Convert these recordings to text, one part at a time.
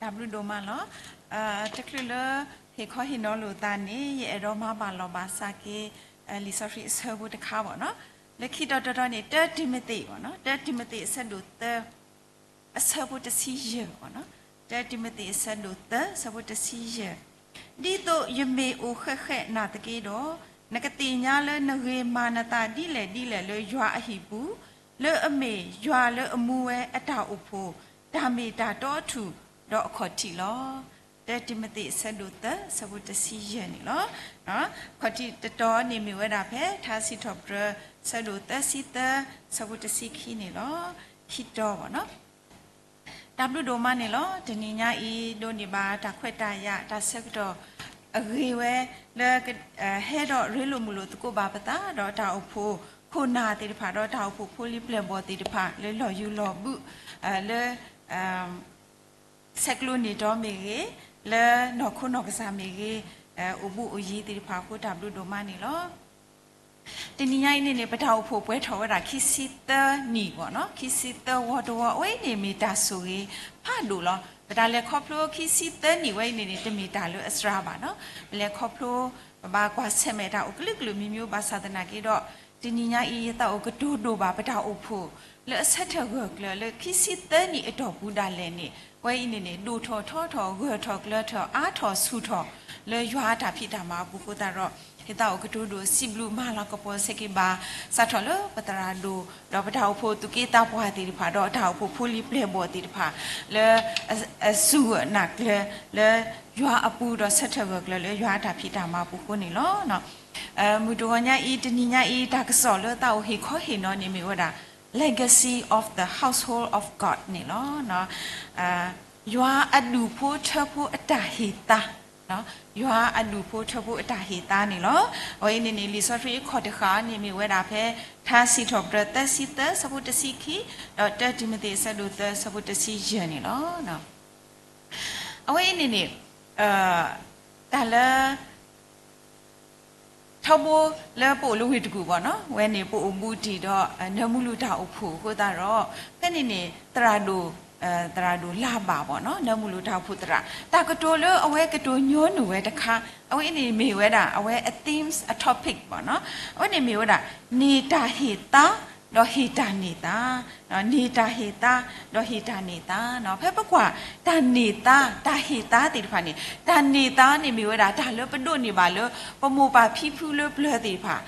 တၢ်ဘျုးဒိၣ်မးလီၤ. တချုးလၢဟ့ၣ်ခီဟ့ၣ်နီၤလိာ်သးန့ၣ် ယအဲၣ်ဒိးမၤဘၣ်လီၤဘၣ်စးက့ၤ လံာ်စီဆှံအဆၢဖိတခါဘၣ်နီၤ. လၢခံတီၤတတီၤန့ၣ် တၢတံၤမသ့းဘၣ်နီၤ, တၢတံၤမသ့းအဆၢဒိၣ်သၢ အဆၢဖိတဆံယဲၢ်ဘၣ်နီၤ. တၢတံၤမသ့းအဆၢဒိၣ်သၢ အဆၢဖိတဆံယဲၢ်, ဒ်သိးယမ့ၢ်အိၣ်ဃဲးဃဲးနာ်သက့ဒီး, နကသ့ၣ်ညါလၢနဂ့ၤမၤနသးဒ်လဲၣ်ဒ်လဲၣ်လၢယွၤအဟံၣ်ပူၤ, လၢအမ့ၢ်ယွၤလၢအမူဝဲအတၢ်အိၣ်ဖှိၣ်, တၢ်မ့ၢ်တၢ်တီအထူၣ်ဒီးအခီၣ်ထံးလီၤ. တၢတံၤမသ့းအဆၢဒိၣ်သၢ အဆၢဖိတဆံယဲၢ်န့ၣ်လီၤ. အခီၣ်ထံးတတီၤန့ၣ်မ့ၢ်ဝဲဒၣ်ဖဲ ထါစံးထီၣ်ပတြၢၤ အဆၢဒိၣ်သၢဆံသၢ အဆၢဖိတဆံခံန့ၣ်လီၤ. ခံတီၤဘၣ်နီၤ. တၢ်ဘျုးဒိၣ်မးန့ၣ်လီၤ. တနံၤညါအံၤ ဒိးန့ၢ်ဘၣ်တၢ်ခွဲးတၢ်ယာ် တၢ်ဆၢကတီၢ်အဂ့ၤဝဲ လၢ ဟဲဒီးရ့လိာ်မုာ်လိာ်သကိးဘၣ်ပသး ဒီးတၢ်အိၣ်ဖှိၣ်ခိၣ်နၢ်သ့ၣ်တဖၣ် ဒီးတၢ်အိၣ်ဖှိၣ်ဖိလံၤပျဲၢ်ဘီၣ်သ့ၣ်တဖၣ် လၢလီၢ်ယူၤလီၢ်ဘူး လၢ ဆဲးကျိးန့ၢ်တီမ့ၢ်ဂ့ၤ, လၢနီၢ်ခိနီၢ်ကစၢ်မ့ၢ်ဂ့ၤ, အိၣ်ဘူးအိၣ်ယံၤသ့ၣ်တဖၣ်အဃိ တၢ်ဘျုးဒိၣ်မးန့ၣ်လီၤ. တနံၤညါအံၤန့ၣ်န့ၣ် ပတၢ်အိၣ်ဖှိၣ်ပှဲၤထီၣ်ဝဲဒၣ်ခံဆံသၢနံၣ်ဘၣ်နီၤ, ခံဆံသၢဝီတဝီ အဝဲအံၤန့ၣ်မ့ၢ်တၢ်ဆိၣ်ဂ့ၤဖးဒိၣ်လီၤ. ပတၢ်လဲၤခီဖျိခံဆံသၢနံၣ်ဝဲအံၤန့ၣ်န့ၣ် တမ့ၢ်တၢ်လၢအစှၤဘၣ်နီၤ. ပလဲၤခီဖျိ ပဘၣ်ကွၢ်ဆၢၣ်မဲာ်တၢ်အိၣ်ကလုာ်ကလုာ်မံၤမံၤ ဘၣ်ဆၣ်သနာ်က့ဒီး တနံၤညါအံၤ ယသးအိၣ်ကတိၤဒိၣ်ဘၣ်ပတၢ်အိၣ်ဖှိၣ် လၢအဆၢထၢၣ်ဂၢၢ်ကျၢၤလၢခံဆံသၢနံၣ်အတီၢ်ပူၤဒၣ်လဲာ်န့ၣ် ဝဲအံၤန့ၣ်န့ၣ် ဒိၣ်ထီၣ်ထီထီၣ် ဂၢၢ်ထီၣ်ကျၢၤထီၣ် အါထီၣ်ဆူၣ်ထီၣ် လၢယွၤအတၢ်ဖံးတၢ်မၤအပူၤအဃိသတးဒီး ယသးအိၣ်ကတိၤဒိၣ်စံးဘျုးမၤလၤကပီၤစ့ၢ်ကီးဘၣ် စးထီၣ်လၢပသရၣ်ဒိၣ် ဒီးပတၢ်အိၣ်ဖှိၣ်သူၣ်က့သးပှၢ်သ့ၣ်တဖၣ် ဒီးတၢ်အိၣ်ဖှိၣ်ဖိလံၤပျဲၢ်ဘီၣ်သ့ၣ်တဖၣ် လၢ အစူၢ်ဂၢၢ်နာ်ကျၢၤ လၢယွၤအပူၤ ဒီးဆၢထၢၣ်ဂၢၢ်ကျၢၤလၢယွၤအတၢ်ဖံးတၢ်မၤအပူၤအဃိန့ၣ်လီၤ. မုၢ်တဂီၤညါအံၤ တနံၤညါအံၤ တၢ်ကစီၣ်လၢသးအိၣ်ဟ့ၣ်ခီဟ့ၣ်နီၤန့ၣ်မ့ၢ်ဝဲဒၣ် Legacy of the Household of God န့ၣ်လီၤ. ယွၤအဒူၣ်ဖိထၢဖိအတၢ်ဟ့ၣ်သါ, ယွၤအဒူၣ်ဖိထၢဖိအတၢ်ဟ့ၣ်သါန့ၣ်လီၤ. အဝဲအံၤန့ၣ်န့ၣ် လံာ်စီဆှံအခီၣ်တဃာ်န့ၣ်မ့ၢ်ဝဲဒၣ်ဖဲ ထါစံးထီၣ်ပတြၢၤ သၢဆံသၢ အဆၢဖိတဆံခံ, ဒီးတၢတံၤမသ့း အဆၢဒိၣ်သၢ အဆၢဖိတဆံယဲၢ်န့ၣ်လီၤ. အဝဲအံၤန့ၣ်န့ၣ် တၢ်လၢ ထီဘိလၢပအိၣ်လၢဝ့ၢ်တကူၣ်ဘၣ်နီၤ, ဝဲန့ၣ်ပအိၣ်ဘူးတံၢ်ဒီး နၢမူလူၤတၢ်အိၣ်ဖှိၣ်အဃိသတးဒီး ဖဲန့ၣ်န့ၣ် သရၣ်ဒိၣ် သရၣ်ဒိၣ်လါဘၣ်ဘၣ်နီၤ, နၢမူလူၤတၢ်အိၣ်ဖှိၣ်သရၣ် တၢ်ကတိၤလၢအဝဲကတိၤညီနုၢ်ဝဲတခါ အဝဲန့ၣ်မ့ၢ်ဝဲဒၣ် အဝဲအ themes အ topic ဘၣ်နီၤ, အဝဲန့ၣ်မ့ၢ်ဝဲဒၣ် န့ၢ်တၢ်ဟ့ၣ်သါ ဒီးဟ့ၣ်တၢ်န့ၢ်သါ န့ၢ်တၢ်ဟ့ၣ်သါ ဒီးဟ့ၣ်တၢ်န့ၢ်သါနီၤ. ဖဲပကွၢ်တၢ်န့ၢ်သါ တၢ်ဟ့ၣ်သါသ့ၣ်တဖၣ်န့ၣ် တၢ်န့ၢ်သါန့ၣ်မ့ၢ်ဝဲဒၣ် တၢ်လၢပဒိးန့ၢ်ဘၣ်လၢ ပမိၢ်ပၢ်ဖံဖုလၢပျၢၤသ့ၣ်တဖၣ်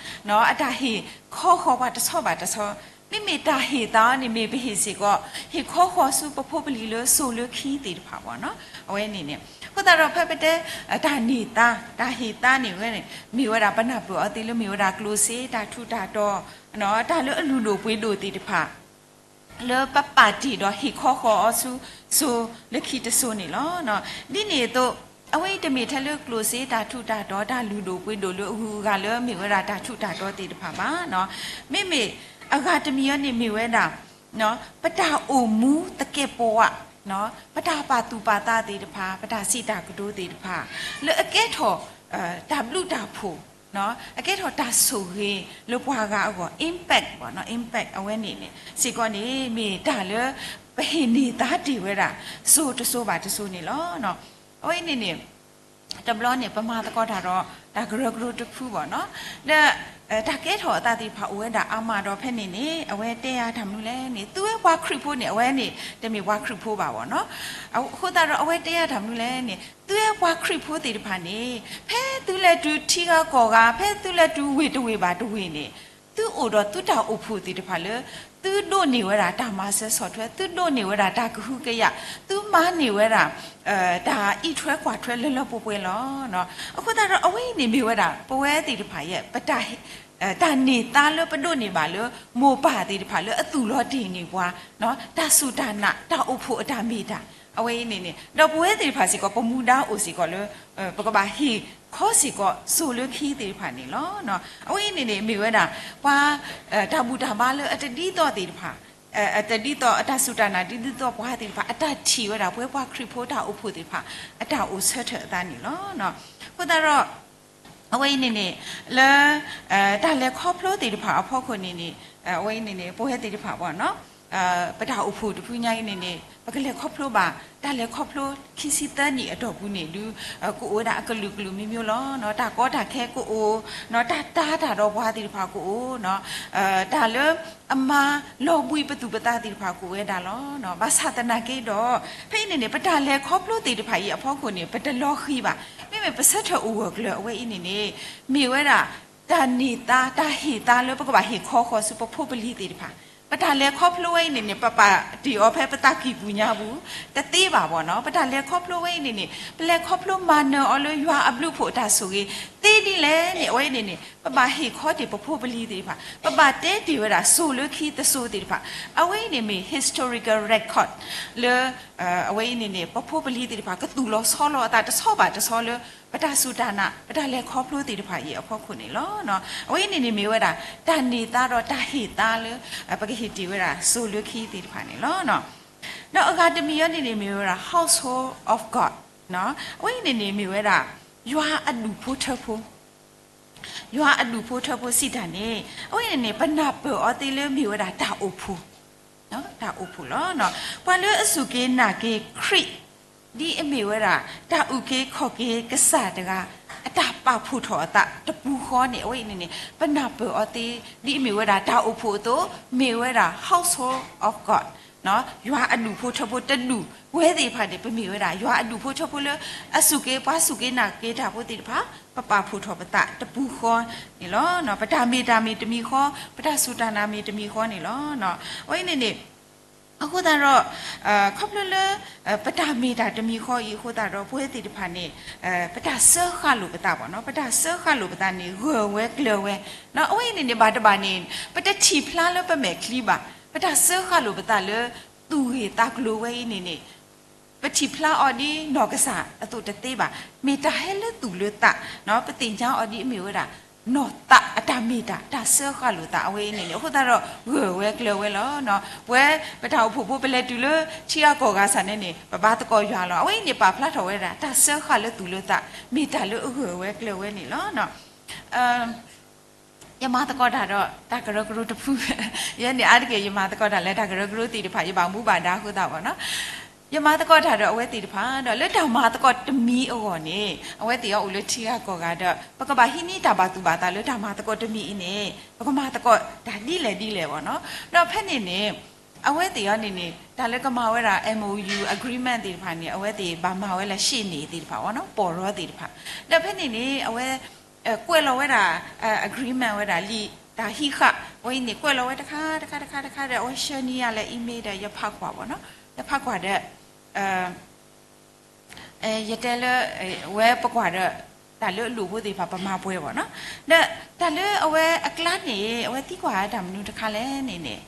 အတၢ်ဟ့ၣ်ခီဃီၤပှၤတဆီဘၣ်တဆီ, မ့မ့ၢ်တၢ်ဟ့ၣ်သါန့ၣ်မ့ၢ်ပဟ့ၣ်စ့ၢ်ကီး ဟ့ၣ်ခီဃီၤဆူပဖိပလံၤလၢစိၤလၢခံသ့ၣ်တဖၣ်ဘၣ်နီၤ. အဝဲန့ၣ်န့ၣ် အဃိသတးဒီးဖဲပတဲ တၢ်န့ၢ်သါ တၢ်ဟ့ၣ်သါန့ၣ်ဝဲန့ၣ် မ့ၢ်ဝဲဒၣ်ပနၢ်ပၢၢ်အီၤသ့လၢမ့ၢ်ဝဲဒၣ်ကျိၣ်စ့ တၢ်ထူးတၢ်တီၤ တၢ်လၢအလုၢ်ဒိၣ်ပှ့ၤဒိၣ်သ့ၣ်တဖၣ် လၢပပာ်တ့ၢ်ဒီးဟ့ၣ်ခီဃီၤအီၤဆူ စိၤလၢခံတစိၤန့ၣ်လီၤ. ဒ်န့ၣ်အသိး အဝဲအံၤတမ့ၢ်ထဲလၢကျိၣ်စ့တၢ်ထူးတၢ်တီၤ တၢ်လုၢ်ဒိၣ်ပှ့ၤဒိၣ်လၢအဂုၤအဂၤလၢမ့ၢ်ဝဲဒၣ်တၢ်ထူးတၢ်တီၤသ့ၣ်တဖၣ်ဘၣ်. မ့မ့ၢ်အဂၤတမံၤအံၤန့ၣ်မ့ၢ်ဝဲဒၣ် ပတၢ်အိၣ်မူသကဲးပဝး ပတၢ်ပာ်သူၣ်ပာ်သးသ့ၣ်တဖၣ် ပတၢ်စံးတၢ်ကတိၤသ့ၣ်တဖၣ် လၢအကဲထီၣ် တၢ်ဘျုးတၢ်ဖှိၣ် အကဲထီၣ်တၢ်ဆိၣ်ဂ့ၤလၢပှၤဂၤအဂီၢ် impact ဘၣ်နီၤ impact အဝဲန့ၣ်န့ၣ် စ့ၢ်ကီးန့ၣ် မ့ၢ်တၢ်လၢ ပဟ့ၣ်န့ၢ်သါတ့ၢ်ဝဲဒၣ် စိၤတစိၤဘၣ်တစိၤန့ၣ်လီၤ. အဝဲအံၤန့ၣ်န့ၣ် တဘျီန့ၣ် ပမၤသကိးတၢ်ဒီး တၢ်ကရၢကရိတဖုဘၣ်နီၤ လၢ တၢ်ကဲထီၣ်အသးသ့ၣ်တဖၣ်အိၣ်ဝဲဒၣ်အါမးဒီးဖဲန့ၣ်န့ၣ် အဝဲတဲယၤတၢ်မနုၤလဲၣ်န့ၣ် သုဝဲပှၤခရံာ်ဖိန့ၣ် အဝဲန့ၣ် တမ့ၢ်ပှၤခရံာ်ဖိဘၣ်ဘၣ်နီၤ အဃိသတးဒီးအဝဲတဲယၤတၢ်မနုၤလဲၣ်န့ၣ် သုဝဲပှၤခရံာ်ဖိသ့ၣ်တဖၣ်န့ၣ် ဖဲသုလဲၤတုၤထံဂၤကီၢ်ဂၤ ဖဲသုလဲၤတုၤဝ့ၢ်တဝ့ၢ်ဘၣ်တဝ့ၢ်န့ၣ် သုအိၣ်ဒီးသုတၢ်အိၣ်ဖှိၣ်သ့ၣ်တဖၣ်လၢ သုဒိးန့ၢ်ဝဲဒၣ်တၢ်မၤစၢၤဆီၣ်ထွဲ သုဒိးန့ၢ်ဝဲဒၣ်တၢ်ကဟုကယာ် သုမၤန့ၢ်ဝဲဒၣ် တၢ်အံးထွဲကွၢ်ထွဲလၢလၢပှဲၤပှဲၤလီၤ. အဃိသတးဒီးအဝဲအံၤန့ၣ်မ့ၢ်ဝဲဒၣ် ပဝဲသ့ၣ်တဖၣ်ယဲ ပတၢ် တၢ်န့ၢ်သါလၢပဒိးန့ၢ်ဘၣ်လၢ မိၢ်ပၢ်သ့ၣ်တဖၣ်လၢအသူၣ်လီၤတ့ၢ်န့ၢ်ပှၤ တၢ်စူၢ်တၢ်နာ် တၢ်အိၣ်ဖှိၣ်အတၢ်မ့ၢ်တၢ် အဝဲအံၤန့ၣ်န့ၣ် ဒီးပဝဲသ့ၣ်တဖၣ်စ့ၢ်ကီး ပမူဒါအိၣ်စ့ၢ်ကီးလၢ ပကဘၣ်ဟ့ၣ်ခီစ့ၢ်ကီးစိၤလၢခံသ့ၣ်တဖၣ်န့ၣ်လီၤ. အဝဲအံၤန့ၣ်န့ၣ် မ့ၢ်ဝဲဒၣ် ပှၤ တၢ်ဘူၣ်တၢ်ဘါလၢအတဒ်သိးသ့ၣ်တဖၣ် တဒ်သိးအတၢ်စူၢ်တၢ်နာ် တဒ်သိးပှၤသ့ၣ်တဖၣ် အတၢ်ထံၣ်ဝဲဒၣ် ပဝဲပှၤခရံာ်ဖိတၢ်အိၣ်ဖှိၣ်သ့ၣ်တဖၣ် အတၢ်အိၣ်ဆၢထၢၣ်အသးန့ၣ်လီၤ. အဃိသတးဒီး အဝဲအံၤန့ၣ်န့ၣ် လၢ တၢ်လဲၤခီဖျိသ့ၣ်တဖၣ်အဖီခိၣ်န့ၣ်န့ၣ် အဝဲအံၤန့ၣ်န့ၣ် ပဝဲသ့ၣ်တဖၣ်ဘၣ်နီၤ ပတၢ်အိၣ်ဖှိၣ်တဖုညါအံၤန့ၣ်န့ၣ် ပကလဲၤခီဖျိဘၣ် တၢ်လဲၤခီဖျိခံဆံသၢနံၣ်အတီၢ်ပူၤန့ၣ်ဒုး ကအိၣ်ဝဲဒၣ်အကလုာ်ကလုာ်မံၤမံၤလီၤ. တၢ်ကီတၢ်ခဲကအိၣ်, တၢ်တၤတၢ်ဒီးပှၤသ့ၣ်တဖၣ်ကအိၣ်, တၢ်လၢအမၤလီၤဘှံးပသူၣ်ပသးသ့ၣ်တဖၣ်ကအိၣ်ဝဲဒၣ်လီၤ. ဘၣ်ဆၣ်သနာ်က့ဒီး ဖဲအံၤန့ၣ်န့ၣ် ပတၢ်လဲၤခီဖျိသ့ၣ်တဖၣ်အံၤအဖီခိၣ်န့ၣ် ပတလီၤဃံၤဘၣ်. မ့မ့ၢ်ပဆၢထၢၣ်အိၣ်ဂၢၢ်ကျၢၤအဝဲအံၤန့ၣ်န့ၣ် မ့ၢ်ဝဲဒၣ် တၢ်န့ၢ်သါ တၢ်ဟ့ၣ်သါလၢပကဘၣ်ဟ့ၣ်ခီဃီၤဆူပဖိပလံၤသ့ၣ်တဖၣ်, ပတၢ်လဲၤခီဖျိဝဲအံၤန့ၣ်န့ၣ် ပပာ်တ့ၢ်အီၤဖဲပသးကံၢ်ပူၤညါပူၤ တသ့ဘၣ်ဘၣ်နီၤ. ပတၢ်လဲၤခီဖျိဝဲအံၤန့ၣ်န့ၣ် ပလဲၤခီဖျိမၤနၢၤအီၤလၢယွၤအဘျုးအဖှိၣ်အတၢ်ဆိၣ်ဂ့ၤ သ့ဒ်လဲၣ်န့ၣ် အဝဲအံၤန့ၣ်န့ၣ် ပဘၣ်ဟ့ၣ်ခီတ့ၢ်ပဖိပလံၤသ့ၣ်တဖၣ်, ပဘၣ်တဲတ့ၢ်ဝဲဒၣ်စိၤလၢခံတစိၤသ့ၣ်တဖၣ်, အဝဲအံၤန့ၣ်မ့ၢ် historical record လၢ အဝဲအံၤန့ၣ်န့ၣ် ပဖိပလံၤသ့ၣ်တဖၣ် ကသူၣ်လီၤဆီလီၤအသးတဆီဘၣ်တဆီလၢ ပတၢ်စူၢ်တၢ်နာ် ပတၢ်လဲၤခီဖျိသ့ၣ်တဖၣ်အံၤအဖီခိၣ်န့ၣ်လီၤ. အဝဲအံၤန့ၣ်န့ၣ်မ့ၢ်ဝဲဒၣ် တၢ်န့ၢ်သါဒီးတၢ်ဟ့ၣ်သါလၢ ပကဟ့ၣ်တ့ၢ်ဝဲဒၣ်စိၤလၢခံသ့ၣ်တဖၣ်န့ၣ်လီၤ. ဒီးအဂၤတမံၤအံၤန့ၣ်န့ၣ်မ့ၢ်ဝဲဒၣ် household of God အဝဲအံၤန့ၣ်န့ၣ်မ့ၢ်ဝဲဒၣ် ယွၤအဒူၣ်ဖိထၢဖိ ယွၤအဒူၣ်ဖိထၢဖိစံးတၢ်န့ၣ် အဝဲန့ၣ်န့ၣ် ပနၢ်ပၢၢ်အီၤသ့လၢမ့ၢ်ဝဲဒၣ်တၢ်အိၣ်ဖှိၣ်, တၢ်အိၣ်ဖှိၣ်လီၤ. ပှၤလၢအစူၢ်က့ၤနာ်က့ၤခရံာ် ဒ်အမ့ၢ်ဝဲဒၣ် တၢ်အုၣ်က့ၤခီၣ်က့ၤကစၢ်တဂၤ အတၢ်ပာ်ဖှိၣ်ထီၣ်အသးတပူၤဃီန့ၣ် အဝဲအံၤန့ၣ်န့ၣ် ပနၢ်ပၢၢ်အီၤသ့ ဒ်အမ့ၢ်ဝဲဒၣ်တၢ်အိၣ်ဖှိၣ်အသိး မ့ၢ်ဝဲဒၣ် household of God ယွၤအဒူၣ်ဖိထၢဖိတဒူၣ်ဝဲသ့ၣ်တဖၣ်န့ၣ် ပမ့ၢ်ဝဲဒၣ် ယွၤအဒူၣ်ဖိထၢဖိလၢ အစူၢ်က့ၤ ပှၤစူၢ်က့ၤနာ်က့ၤတၢ်ဖိသ့ၣ်တဖၣ် ပပာ်ဖှိၣ်ထီၣ်ပသးတပူၤဃီန့ၣ်လီၤ. ပတၢ်မ့ၢ်တၢ်မ့ၢ်တမံၤဃီ, ပတၢ်စူၢ်တၢ်နာ်မ့ၢ်တမံၤဃီန့ၣ်လီၤ. အဝဲအံၤန့ၣ်န့ၣ် အဃိသတးဒီး ခီဖျိလၢ ပတၢ်မ့ၢ်တၢ်တမံၤဃီအံၤအဃိသတးဒီး ပဝဲသ့ၣ်တဖၣ်န့ၣ် ပတၢ်စၢဃာ်လိာ်ပသးဘၣ်နီၤ, ပတၢ်စၢဃာ်လိာ်ပသးန့ၣ် ဂၢၢ်ဝဲကျၢၤဝဲ, အဝဲအံၤန့ၣ်န့ၣ် ဘၣ်တဘၣ်န့ၣ် ပတထံၣ်ဖျါလၢပမဲာ်ချံဘၣ်, ပတၢ်စၢဃာ်လိာ်ပသးလၢ သူၣ်ဂ့ၢ်သးကျိၤဝဲအံၤန့ၣ်န့ၣ် ပထံၣ်ဖျါအီၤဒ်နီၢ်ကစၢ်အသိးတသ့ဘၣ်, မ့ၢ်တၢ်ဟဲလၢသူၣ်လၢသး, ပသ့ၣ်ညါအီၤဒ်အမ့ၢ်ဝဲဒၣ် နီၢ်သးအတၢ်မ့ၢ်တၢ် တၢ်စၢဃာ်လိာ်သးအဝဲအံၤန့ၣ်န့ၣ် အဃိသတးဒီး ဂၢၢ်ဝဲကျၢၤဝဲလီၤ. ပဝဲပတၢ်အိၣ်ဖှိၣ်ဖိပလဲၤတုၤလၢထံဂၤကီၢ်ဂၤစ့ၢ်န့ၣ်န့ၣ် ပဘါသကိးယွၤလီၤ. အဝဲအံၤန့ၣ် ပာ်ဖျါထီၣ်ဝဲဒၣ် တၢ်စၢဃာ်လၢသူၣ်လၢသး မ့ၢ်တၢ်လၢအဂၢၢ်ဝဲကျၢၤဝဲန့ၣ်လီၤ. ယမၤသကိးတၢ်ဒီးတၢ်ကရၢကရိတဖု, ယဲန့ၣ်အါတက့ၢ် ယမၤသကိးတၢ်လၢတၢ်ကရၢကရိသ့ၣ်တဖၣ် ယဘၣ်မူဘၣ်ဒါအဃိသတးဘၣ်နီၤ. ယမၤသကိးတၢ်ဒီးအဝဲသ့ၣ်တဖၣ်ဒီး လၢတၢ်မၤသကိးတမံၤအဂီၢ်န့ၣ် အဝဲသ့ၣ်အံၤအိၣ်လၢထံဂၤကီၢ်ဂၤဒီး ပကဘၣ်ဟံးန့ၢ်တၢ်ဘၣ်သူၣ်ဘၣ်သးလၢတၢ်မၤသကိးတမံၤအံၤန့ၣ် ပကမၤသကိးတၢ်ဒ်လဲၣ်ဒ်လဲၣ်ဘၣ်နီၤ. ဒီးဖဲန့ၣ်န့ၣ် အဝဲသ့ၣ်အံၤန့ၣ်န့ၣ် တၢ်လၢကမၤဝဲဒၣ် MOU agreement သ့ၣ်တဖၣ်န့ၣ် အဝဲသ့ၣ်ဘၣ်မၤဝဲလၢရှ့ၣ်န့ၣ်သ့ၣ်တဖၣ်ဘၣ်နီၤ ပီၢ်ရီသ့ၣ်တဖၣ်. ဒီးဖဲန့ၣ်န့ၣ် အဝဲ ကွဲးလီၤဝဲဒၣ် agreement ဝဲဒၣ်လံာ်တၢ်ဟံးဃာ် အဝဲအံၤန့ၣ် ကွဲးလီၤဝဲတခါတခါတခါတခါဒီး အဝဲဆှၢန့ၢ်ယၤလၢ email ဒီး ယဖးကွၢ်ဘၣ်နီၤ, ယဖးကွၢ်ဒီး ယတဲလၢ ဝဲပကွၢ်ဒီး တၢ်လၢအလိၣ်ဖိသ့ၣ်တဖၣ် ပမၤပှဲၤဘၣ်နီၤ. ဒီးတၢ်လၢအဝဲအကျါန့ၣ် အဝဲသံကွၢ်တၢ်မနုၤတခါလဲၣ်န့ၣ်န့ၣ်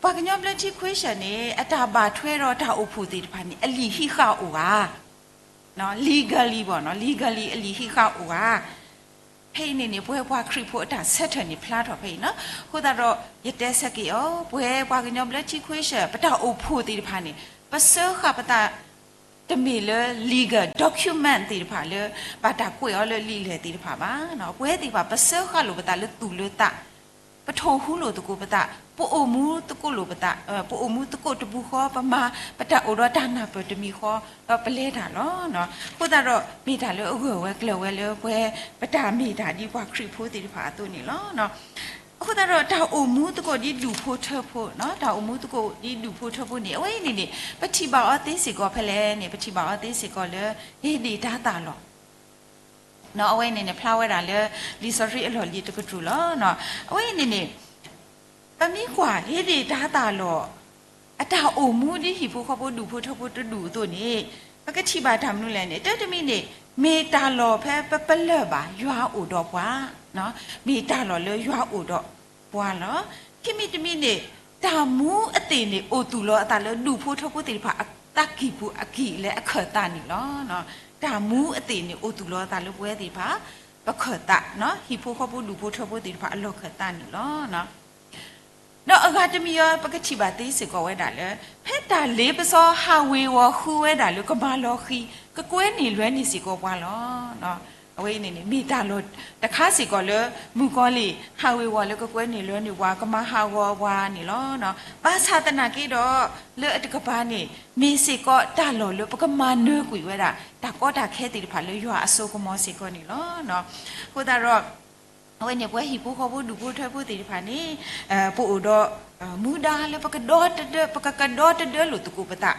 ပှၤကညီဘျၢထံခွ့ဆၢၣ်န့ၣ် အတၢ်ဘၣ်ထွဲဒီးတၢ်အိၣ်ဖှိၣ်သ့ၣ်တဖၣ်န့ၣ် အလံာ်ဟံးဃာ်အိၣ်ဧါ, legally ဘၣ်နီၤ, legally အလံာ်ဟံးဃာ်အိၣ်ဧါ. ဖဲအံၤန့ၣ်န့ၣ် ပဝဲပှၤခရံာ်ဖိအတၢ်ဆၢထၢၣ်န့ၣ် ဖျါထီၣ်ဖဲအံၤနီၤ. အဃိသတးဒီး ယတဲဆၢက့ၤအီၤ ပဝဲပှၤကညီဘျၢထံခွ့ဆၢၣ် ပတၢ်အိၣ်ဖှိၣ်သ့ၣ်တဖၣ်န့ၣ် ပစၢဃာ်ပသး တမ့ၢ်လၢ legal document သ့ၣ်တဖၣ်လၢ ဘၣ်တၢ်ကွဲးအီၤလၢလံာ်လဲၢ်သ့ၣ်တဖၣ်ဘၣ်. ပဝဲသ့ၣ်တဖၣ် ပစၢဃာ်လိာ်ပသးလၢသူၣ်လၢသး, ပထိၣ်ဟူလိာ်သကိးပသး, ပအိၣ်မူသကိးလိာ်ပသး, ပအိၣ်မူသကိးတပူၤဃီ, ပမၤ ပတၢ်အိၣ်ဒီးတၢ်နၢ်ပၢၢ်တမံၤဃီ, ဒီးပလဲၤတၢ်လီၤ. အဃိသတးဒီး မ့ၢ်တၢ်လၢအဂၢၢ်ဝဲကျၢၤဝဲလၢပဝဲ ပတၢ်မ့ၢ်တၢ်ဒ်ပှၤခရံာ်ဖိသ့ၣ်တဖၣ်အသိးန့ၣ်လီၤ. အဃိသတးဒီး တၢ်အိၣ်မူသကိးဒ်ဒူၣ်ဖိထၢဖိ, တၢ်အိၣ်မူသကိးဒ်ဒူၣ်ဖိထၢဖိန့ၣ် အဝဲအံၤန့ၣ်န့ၣ် ပထံၣ်ဘၣ်အီၤသ့စ့ၢ်ကီးဖဲလဲၣ်န့ၣ် ပထံၣ်ဘၣ်အီၤသ့စ့ၢ်ကီးလၢ ဟ့ၣ်ဒ့ၣ်တၤသၣ်လီၤ. အဝဲအံၤန့ၣ်န့ၣ် ဖျါဝဲဒၣ်လၢ လံာ်စီဆှံအလီၢ်လံၤတကတြူၢ်လီၤ. အဝဲအံၤန့ၣ်န့ၣ် ပမ့ၢ်ကွၢ်ဟ့ၣ်ဒ့ၣ်တၤသၣ်လီၤ အတၢ်အိၣ်မူဒ်ဟံၣ်ဖိဃီဖိဒူၣ်ဖိထၢဖိတဒူၣ်အသိးန့ၣ် ပကထံၣ်ဘၣ်တၢ်မနုၤလဲၣ်န့ၣ် တၢတမံၤန့ၣ် မ့ၢ်တၢ်လီၢ်ဖဲပပလၢၢ်ဘၣ် ယွၤအိၣ်ဒီးပှၤ, မ့ၢ်တၢ်လီၢ်လၢယွၤအိၣ်ဒီးပှၤလီၤ. ခံမံၤတမံၤန့ၣ် တၢ်မူအသ့ၣ်န့ၣ် အိၣ်သူၣ်လီၤအသးလၢဒူၣ်ဖိထၢဖိသ့ၣ်တဖၣ်အသးကံၢ်ပူၤအကံၢ်လၢအခၢၣ်သးန့ၣ်လီၤ. တၢ်မူအသ့ၣ်န့ၣ် အိၣ်သူၣ်လီၤအသးလၢပဝဲသ့ၣ်တဖၣ် ပခၢၣ်သး, ဟံၣ်ဖိဃီဖိဒူၣ်ဖိထၢဖိသ့ၣ်တဖၣ်အလီၢ်ခၢၣ်သးန့ၣ်လီၤ. ဒီးအဂၤတမံၤအံၤ ပကထံၣ်ဘၣ်သ့စ့ၢ်ကီးဝဲဒၣ်လၢ ဖဲတၢ်လ့ပစီဟးဝ့ၤဝီၤဃုဝဲဒၣ်လၢကမၤလီၤဃံၤ ကကွဲန့ၢ်လွဲန့ၢ်စ့ၢ်ကီးပှၤလီၤ. အဝဲအံၤန့ၣ်န့ၣ် မ့ၢ်တၢ်လီၢ်တခါစ့ၢ်ကီးလၢ မုၣ်ကီၤလံၢ်ဟးဝ့ၤဝီၤလၢကကွဲန့ၢ်လၢန့ၢ်ပှၤ ကမၤဟးဂီၤပှၤန့ၣ်လီၤ. ဘၣ်ဆၣ်သနာ်က့ဒီး လၢအတကပၤန့ၣ် မ့ၢ်စ့ၢ်ကီးတၢ်လီၢ်လၢပကမၤနၢၤကွံာ်ဝဲဒၣ် တၢ်ကီတၢ်ခဲသ့ၣ်တဖၣ်လၢယွၤအစိကမီၤစ့ၢ်ကီးန့ၣ်လီၤ. အဃိသတးဒီး အဝဲန့ၣ် ပဝဲဟံၣ်ဖိဃီဖိဒူၣ်ဖိထၢဖိသ့ၣ်တဖၣ်န့ၣ် ပအိၣ်ဒီး မူဒါလၢပကဒီတဒၢ ပကကဒီတဒၢလိာ်သကိးပသး,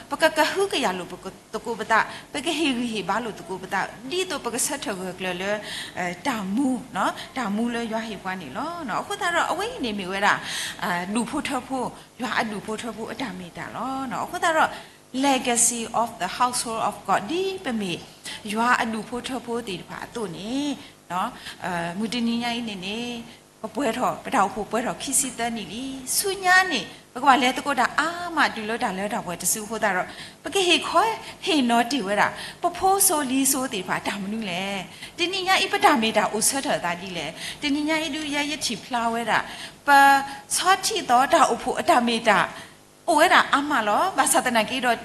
ပကကဟုကယာ်လိာ်သကိးပသး, ပကဟ့ၣ်ဂံၢ်ဟ့ၣ်ဘါလိာ်သကိးပသး ဒ်သိးပကဆၢထၢၣ်ဂၢၢ်ကျၢၤလၢ တၢ်မူ, တၢ်မူလၢယွၤဟ့ၣ်ပှၤန့ၣ်လီၤ. အဃိသတးဒီး အဝဲအံၤန့ၣ်မ့ၢ်ဝဲဒၣ် ဒူၣ်ဖိထၢဖိ, ယွၤအဒူၣ်ဖိထၢဖိအတၢ်မ့ၢ်တၢ်လီၤ. အဃိသတးဒီး legacy of the household of God ဒ်ပမ့ၢ် ယွၤအဒူၣ်ဖိထၢဖိသ့ၣ်တဖၣ်အသိးန့ၣ် မုၢ်တနံၤညါအံၤန့ၣ်န့ၣ် ပပှဲၤထီၣ် ပတၢ်အိၣ်ဖှိၣ်ပှဲၤထီၣ်ခံဆံသၢနံၣ်လံ. ဆူညါန့ၣ် ပကဘၣ်လဲၤသကိးတၢ်အါမးတုၤလၢတၢ်လၢတၢ်ပှဲၤတစုအဃိသတးဒီး ပကဟ့ၣ်ခီဟ့ၣ်နီၤတ့ၢ်ဝဲဒၣ် ပဖိစိၤလံၤစိၤသ့ၣ်တဖၣ်တၢ်မနုၤလဲၣ်. တနံၤညါအံၤပတၢ်မ့ၢ်တၢ်အိၣ်ဆၢထၢၣ်အသးဒ်လဲၣ်. တနံၤညါအံၤဒုးယဲယထံၣ်ဖျါဝဲဒၣ် ပဆီထံၣ်သီတၢ်အိၣ်ဖှိၣ်အတၢ်မ့ၢ်တၢ် အိၣ်ဝဲဒၣ်အါမးလီၤ. ဘၣ်ဆၣ်သနာ်က့ဒီး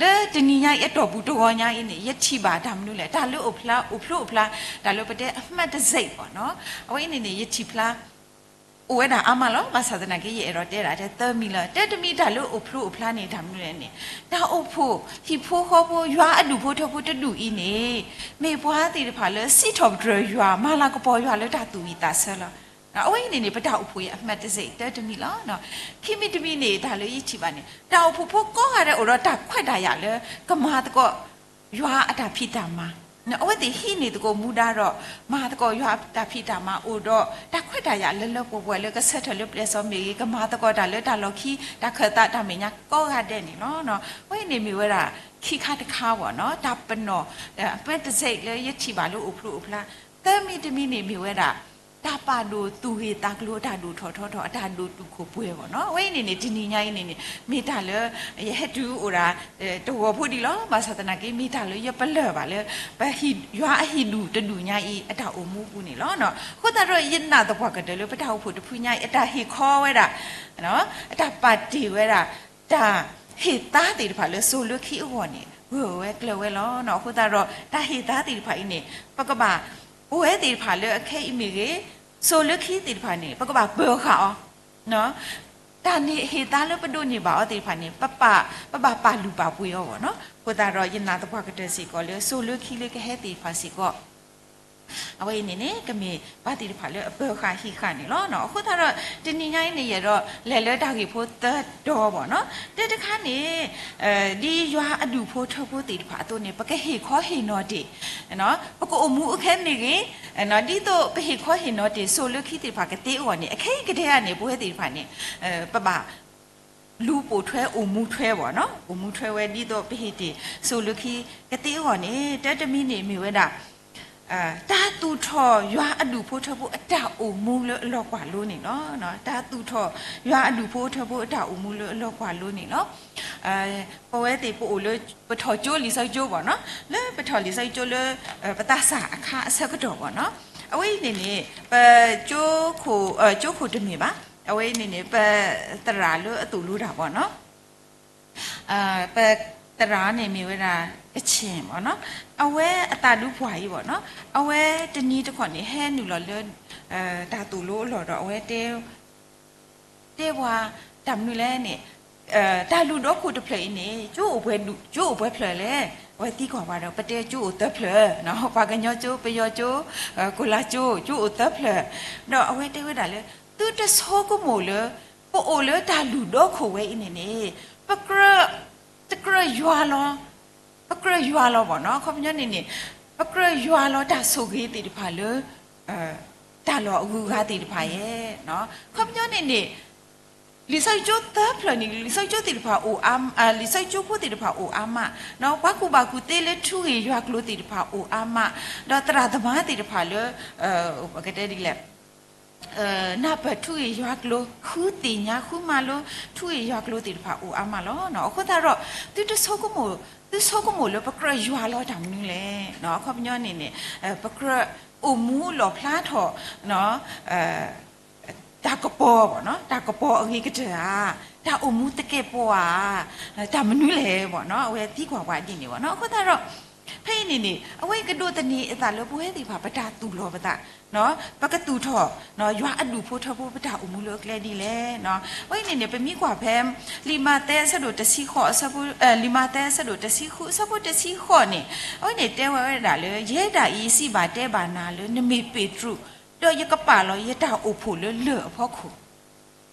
လၢတနံၤညါအံၤအတီၢ်ပူၤတဂီၤညါအံၤန့ၣ် ယထံၣ်ဘၣ်တၢ်မနုၤလဲၣ်, တၢ်လၢအိၣ်ဖျါ အိၣ်ဖျိအိၣ်ဖျါ တၢ်လၢပတဲအမှတ်တံဆိပ်ပေါ့နော်, အဝဲအံၤန့ၣ်န့ၣ် ယထံၣ်ဖျါ အိၣ်ဝဲဒၣ်အါမးလီၤ. ဘၣ်ဆၣ်သနာ်က့ ယအဲၣ်ဒိးတဲဒၣ်ထဲသၢမံၤလၢ တၢတမံၤတၢ်လၢအိၣ်ဖျိအိၣ်ဖျါန့ၣ် တၢ်မနုၤလဲၣ်န့ၣ် တၢ်အိၣ်ဖှိၣ် ဟံၣ်ဖိဃီဖိ ယွၤအဒူၣ်ဖိထၢဖိတဒူၣ်အံၤန့ၣ် မ့ၢ်ပှၤသ့ၣ်တဖၣ်လၢစံးထီၣ်ပတြၢၤယွၤ မၤလၤကပီၤယွၤလၢတၢ်သူၣ်ဝံၣ်သးဆၢလီၤ. အဝဲအံၤန့ၣ်န့ၣ် ပတၢ်အိၣ်ဖှိၣ်အမှတ်တံဆိပ်တၢတမံၤလီၤ. ခံမံၤတမံၤန့ၣ် တၢ်လၢယထံၣ်ဘၣ်န့ၣ် တၢ်အိၣ်ဖှိၣ်ဖိကိးဂၤဒဲးအိၣ်ဒီးတၢ်ခွဲးတၢ်ယာ်လၢ ကမၤသကိး ယွၤအတၢ်ဖံးတၢ်မၤ, အဝဲသ့ၣ်ဟံးန့ၢ်သကိးမူဒါဒီး မၤသကိးယွၤအတၢ်ဖံးတၢ်မၤ အိၣ်ဒီးတၢ်ခွဲးတၢ်ယာ်လၢလၢပှဲၤပှဲၤလၢကဆၢထၢၣ်လၢပျဲၢ်စီၤမ့ၢ်ဂ့ၤ ကမၤသကိးတၢ်လၢတၢ်လီၢ်ခံ တၢ်ခၢၣ်သးတၢ်မဲာ်ညါကိးဂၤဒဲးန့ၣ်လီၤ. အဝဲအံၤန့ၣ်မ့ၢ်ဝဲဒၣ် ခံခါတခါဘၣ်နီၤ တၢ်ပနီၣ် အမှတ်တံဆိပ်လၢယထံၣ်ဘၣ်လၢအိၣ်ဖျိအိၣ်ဖျါ, သၢမံၤတမံၤန့ၣ်မ့ၢ်ဝဲဒၣ် တၢ်ပာ်ဒိၣ်သူၣ်ဂ့ၤသးကျိၤ တၢ်ဒိၣ်ထီၣ်ထီထီၣ် အတၢ်ဒိၣ်တုာ်ခိၣ်ပှဲၤဘၣ်နီၤ. အဝဲအံၤန့ၣ်န့ၣ် တနံၤညါအံၤန့ၣ်န့ၣ် မ့ၢ်တၢ်လၢ ယဟဲတုၤအိၣ်ဒၣ် တဂီၤဖိဒံးလီၤ. ဘၣ်ဆၣ်သနာ်က့ မ့ၢ်တၢ်လၢယပလၢၢ်ဘၣ်လၢ ပဟံၣ် ယွၤအဟံၣ်ဒူၣ်တဒူၣ်ညါအံၤ အတၢ်အိၣ်မူပူၤန့ၣ်လီၤ. အဃိသတးဒီး ယနာ်သပှၢ်ကတၢၢ်လၢပတၢ်အိၣ်ဖှိၣ်တဖုညါအံၤ အတၢ်ဟ့ၣ်ခီဝဲဒၣ် အတၢ်ပာ်တ့ၢ်ဝဲဒၣ် တၢ်ဟ့ၣ်သါသ့ၣ်တဖၣ်လၢစိၤလၢခံအဂီၢ်န့ၣ် ဂၢၢ်ဝဲကျၢၤဝဲလီၤ. အဃိသတးဒီး တၢ်ဟ့ၣ်သါသ့ၣ်တဖၣ်အံၤန့ၣ် ပကဘၣ် ပဝဲသ့ၣ်တဖၣ်လၢအခဲအံၤမ့ၢ်ဂ့ၤ စိၤလၢခံသ့ၣ်တဖၣ်န့ၣ် ပကဘၣ်ပၢၤဃာ်အီၤ တၢ်န့ၣ်ဟ့ၣ်သါလၢပဒိးန့ၢ်ဘၣ်အီၤသ့ၣ်တဖၣ်န့ၣ် ပပာ် ပဘၣ်ပာ်လုၢ်ပာ်ပှ့ၤအီၤဘၣ်နီၤ. အဃိသတးဒီး ယနာ်သပှၢ်ကတၢၢ်စ့ၢ်ကီးလၢ စိၤလၢခံလၢကဟဲသ့ၣ်တဖၣ်စ့ၢ်ကီး အဝဲအံၤန့ၣ်န့ၣ် ကမ့ၢ်ပှၤသ့ၣ်တဖၣ်လၢအပၢၤဃာ်ဟ့ၣ်ဃာ်န့ၣ်လီၤ. အဃိသတးဒီး တနံၤညါအံၤန့ၣ် ယအဲၣ်ဒိးလဲၤလၢတၢ်ဂ့ၢ်ဖိသၢတီၤဘၣ်နီၤ. တၢတခါန့ၣ် ဒ်ယွၤအဒူၣ်ဖိထၢဖိသ့ၣ်တဖၣ်အသိးန့ၣ် ပကဟ့ၣ်ခီဟ့ၣ်နီၤတ့ၢ် ပကအိၣ်မူအိၣ်ခဲမ့ၢ်ဂ့ၤ ဒ်သိးပဟ့ၣ်ခီဟ့ၣ်နီၤတ့ၢ် စိၤလၢခံသ့ၣ်တဖၣ်ကသ့အဂီၢ်န့ၣ် အခဲအံၤကတၢၢ်န့ၣ် ပဝဲသ့ၣ်တဖၣ်န့ၣ် ပဘၣ် လူၤပိာ်ထွဲအိၣ်မူထွဲဘၣ်နီၤ. အိၣ်မူထွဲဝဲဒ်သိးပဟ့ၣ်တ့ၢ် စိၤလၢခံကသ့အဂီၢ်န့ၣ် တၢတမံၤန့ၣ်မ့ၢ်ဝဲဒၣ် တၢ်သူၣ်ထီၣ်ယွၤအဒူၣ်ဖိထၢဖိအတၢ်အိၣ်မူလၢအလီၢ်ကွၢ်လိန့ၣ်လီၤ. တၢ်သူၣ်ထီၣ်ယွၤအဒူၣ်ဖိထၢဖိအတၢ်အိၣ်မူလၢအလီၢ်ကွၢ်လိန့ၣ်လီၤ. ပဝဲသ့ၣ်ပအိၣ်လၢ ပထီၣ်ကၠိလံာ်စီဆှံကၠိဘၣ်နီၤ, လၢပထီၣ်လံာ်စီဆှံကၠိလၢ ပသးစၢ်အခါအဆၢကတီၢ်ဘၣ်နီၤ, အဝဲအံၤန့ၣ်န့ၣ် ပ ကၠိခိၣ် ကၠိခိၣ်တမ့ၢ်ဘၣ်, အဝဲအံၤန့ၣ်န့ၣ် ပသရၣ်လၢအသိၣ်လိတၢ်ဘၣ်နီၤ ပသရၣ်န့ၣ်မ့ၢ်ဝဲဒၣ် ကချ့ၣ်ဘၣ်နီၤ, အဝဲအသးဒူပှၢ်အံၤဘၣ်နီၤ, အဝဲတနံၤတခီန့ၣ် ဟဲနုာ်လီၤလၢ တၢ်သိၣ်လိအလီၢ်ဒီး အဝဲတဲ တဲပှၤ တၢ်မနုၤလဲၣ်န့ၣ် တၢ်လုၢ်ဒိၣ်ခိၣ်တဖျၢၣ်အံၤန့ၣ် ကၠိအိၣ်ပှဲၤဒူၣ် ကၠိအိၣ်ပှဲၤဖျၢၣ်လဲၣ်, အဝဲသံကွၢ်ပှၤဒီး ပတဲကၠိအိၣ်သၢဖျၢၣ်, ပှၤကညီကၠိ ပယီၤကၠိ ကိၤလၤကၠိ ကၠိအိၣ်သၢဖျၢၣ်, ဒီးအဝဲတဲဝဲဒၣ်လၢ သုတဆိကမိၣ်လၢ ပအိၣ်လၢတၢ်လုၢ်ဒိၣ်ခိၣ်ဝဲအံၤန့ၣ်န့ၣ် ပကြၢး တကြၢးယွၤလီၤ ပကြၢးယွၤလီၤဘၣ်နီၤ, အခီပညီန့ၣ်န့ၣ် ပကြၢးယွၤလီၤတၢ်ဆိၣ်ဂ့ၤသ့ၣ်တဖၣ်လၢ တၢ်လီၢ်အဂုၤအဂၤသ့ၣ်တဖၣ်ယဲ, အခီပညီန့ၣ်န့ၣ် လံာ်စီဆှံကၠိသၢဖျၢၣ်န့ၣ် လံာ်စီဆှံကၠိသ့ၣ်တဖၣ်အိၣ်အါ လံာ်စီဆှံကၠိဖိသ့ၣ်တဖၣ်အိၣ်အါမး, ပှၤကူၣ်ဘၣ်ကူၣ်သ့လၢထူဂ့ၢ်ယွၤကျိၤသ့ၣ်တဖၣ်အိၣ်အါမး, ဒီးသရၣ်သမါသ့ၣ်တဖၣ်လၢ ပကတဲဒ်လဲၣ် နၢ်ပၢၢ်ထူဂ့ၢ်ယွၤကျိၤ ဃုသ့ၣ်ညါဃုမၤလိ ထူဂ့ၢ်ယွၤကျိၤသ့ၣ်တဖၣ်အိၣ်အါမးလီၤ. အဃိသတးဒီး သုတဆိကမိၣ် သုဆိကမိၣ်လၢပကြၢးယွၤလီၤတၢ်မနုၤလဲၣ်, အခီပညီန့ၣ်န့ၣ် ပကြၢးအိၣ်မူလီၣ်ဖျါထီၣ် တၢ်ကပီၤဘၣ်နီၤ, တၢ်ကပီၤအဂ့ၤကတၢၢ်ဧါ, တၢ်အိၣ်မူသကဲးပဝးဧါ, တၢ်မနုၤလဲၣ်ဘၣ်နီၤ, အဝဲသံကွၢ်ပှၤဒ်န့ၣ်ဘၣ်နီၤ. အဃိသတးဒီး ဖဲအံၤန့ၣ်န့ၣ် အဝဲကဒိးသန့ၤအသးလၢပဝဲသ့ၣ်တဖၣ် ပတၢ်သူၣ်လီၤပသး, ပကသူၣ်ထီၣ် ယွၤအဒူၣ်ဖိထၢဖိ ပတၢ်အိၣ်မူလၢအကျဲဒ်လဲၣ်. အဝဲအံၤန့ၣ်န့ၣ် ပမ့ၢ်ကွၢ်ဖဲ လံာ်မးသဲအဆၢဒိၣ်တဆံဃိး အဆၢဖိ လံာ်မးသဲအဆၢဒိၣ်တဆံဃု အဆၢဖိတဆံဃိးန့ၣ် အဝဲန့ၣ်တဲဝဲဒၣ်လၢ ယဲဒၣ်အံၤစံးဘၣ်တဲဘၣ်နၤလၢ နမ့ၢ်ပ့းတရူး, ဒီးယကပာ်လီၤယတၢ်အိၣ်ဖှိၣ်လၢလၢၢ်အဖီခိၣ်.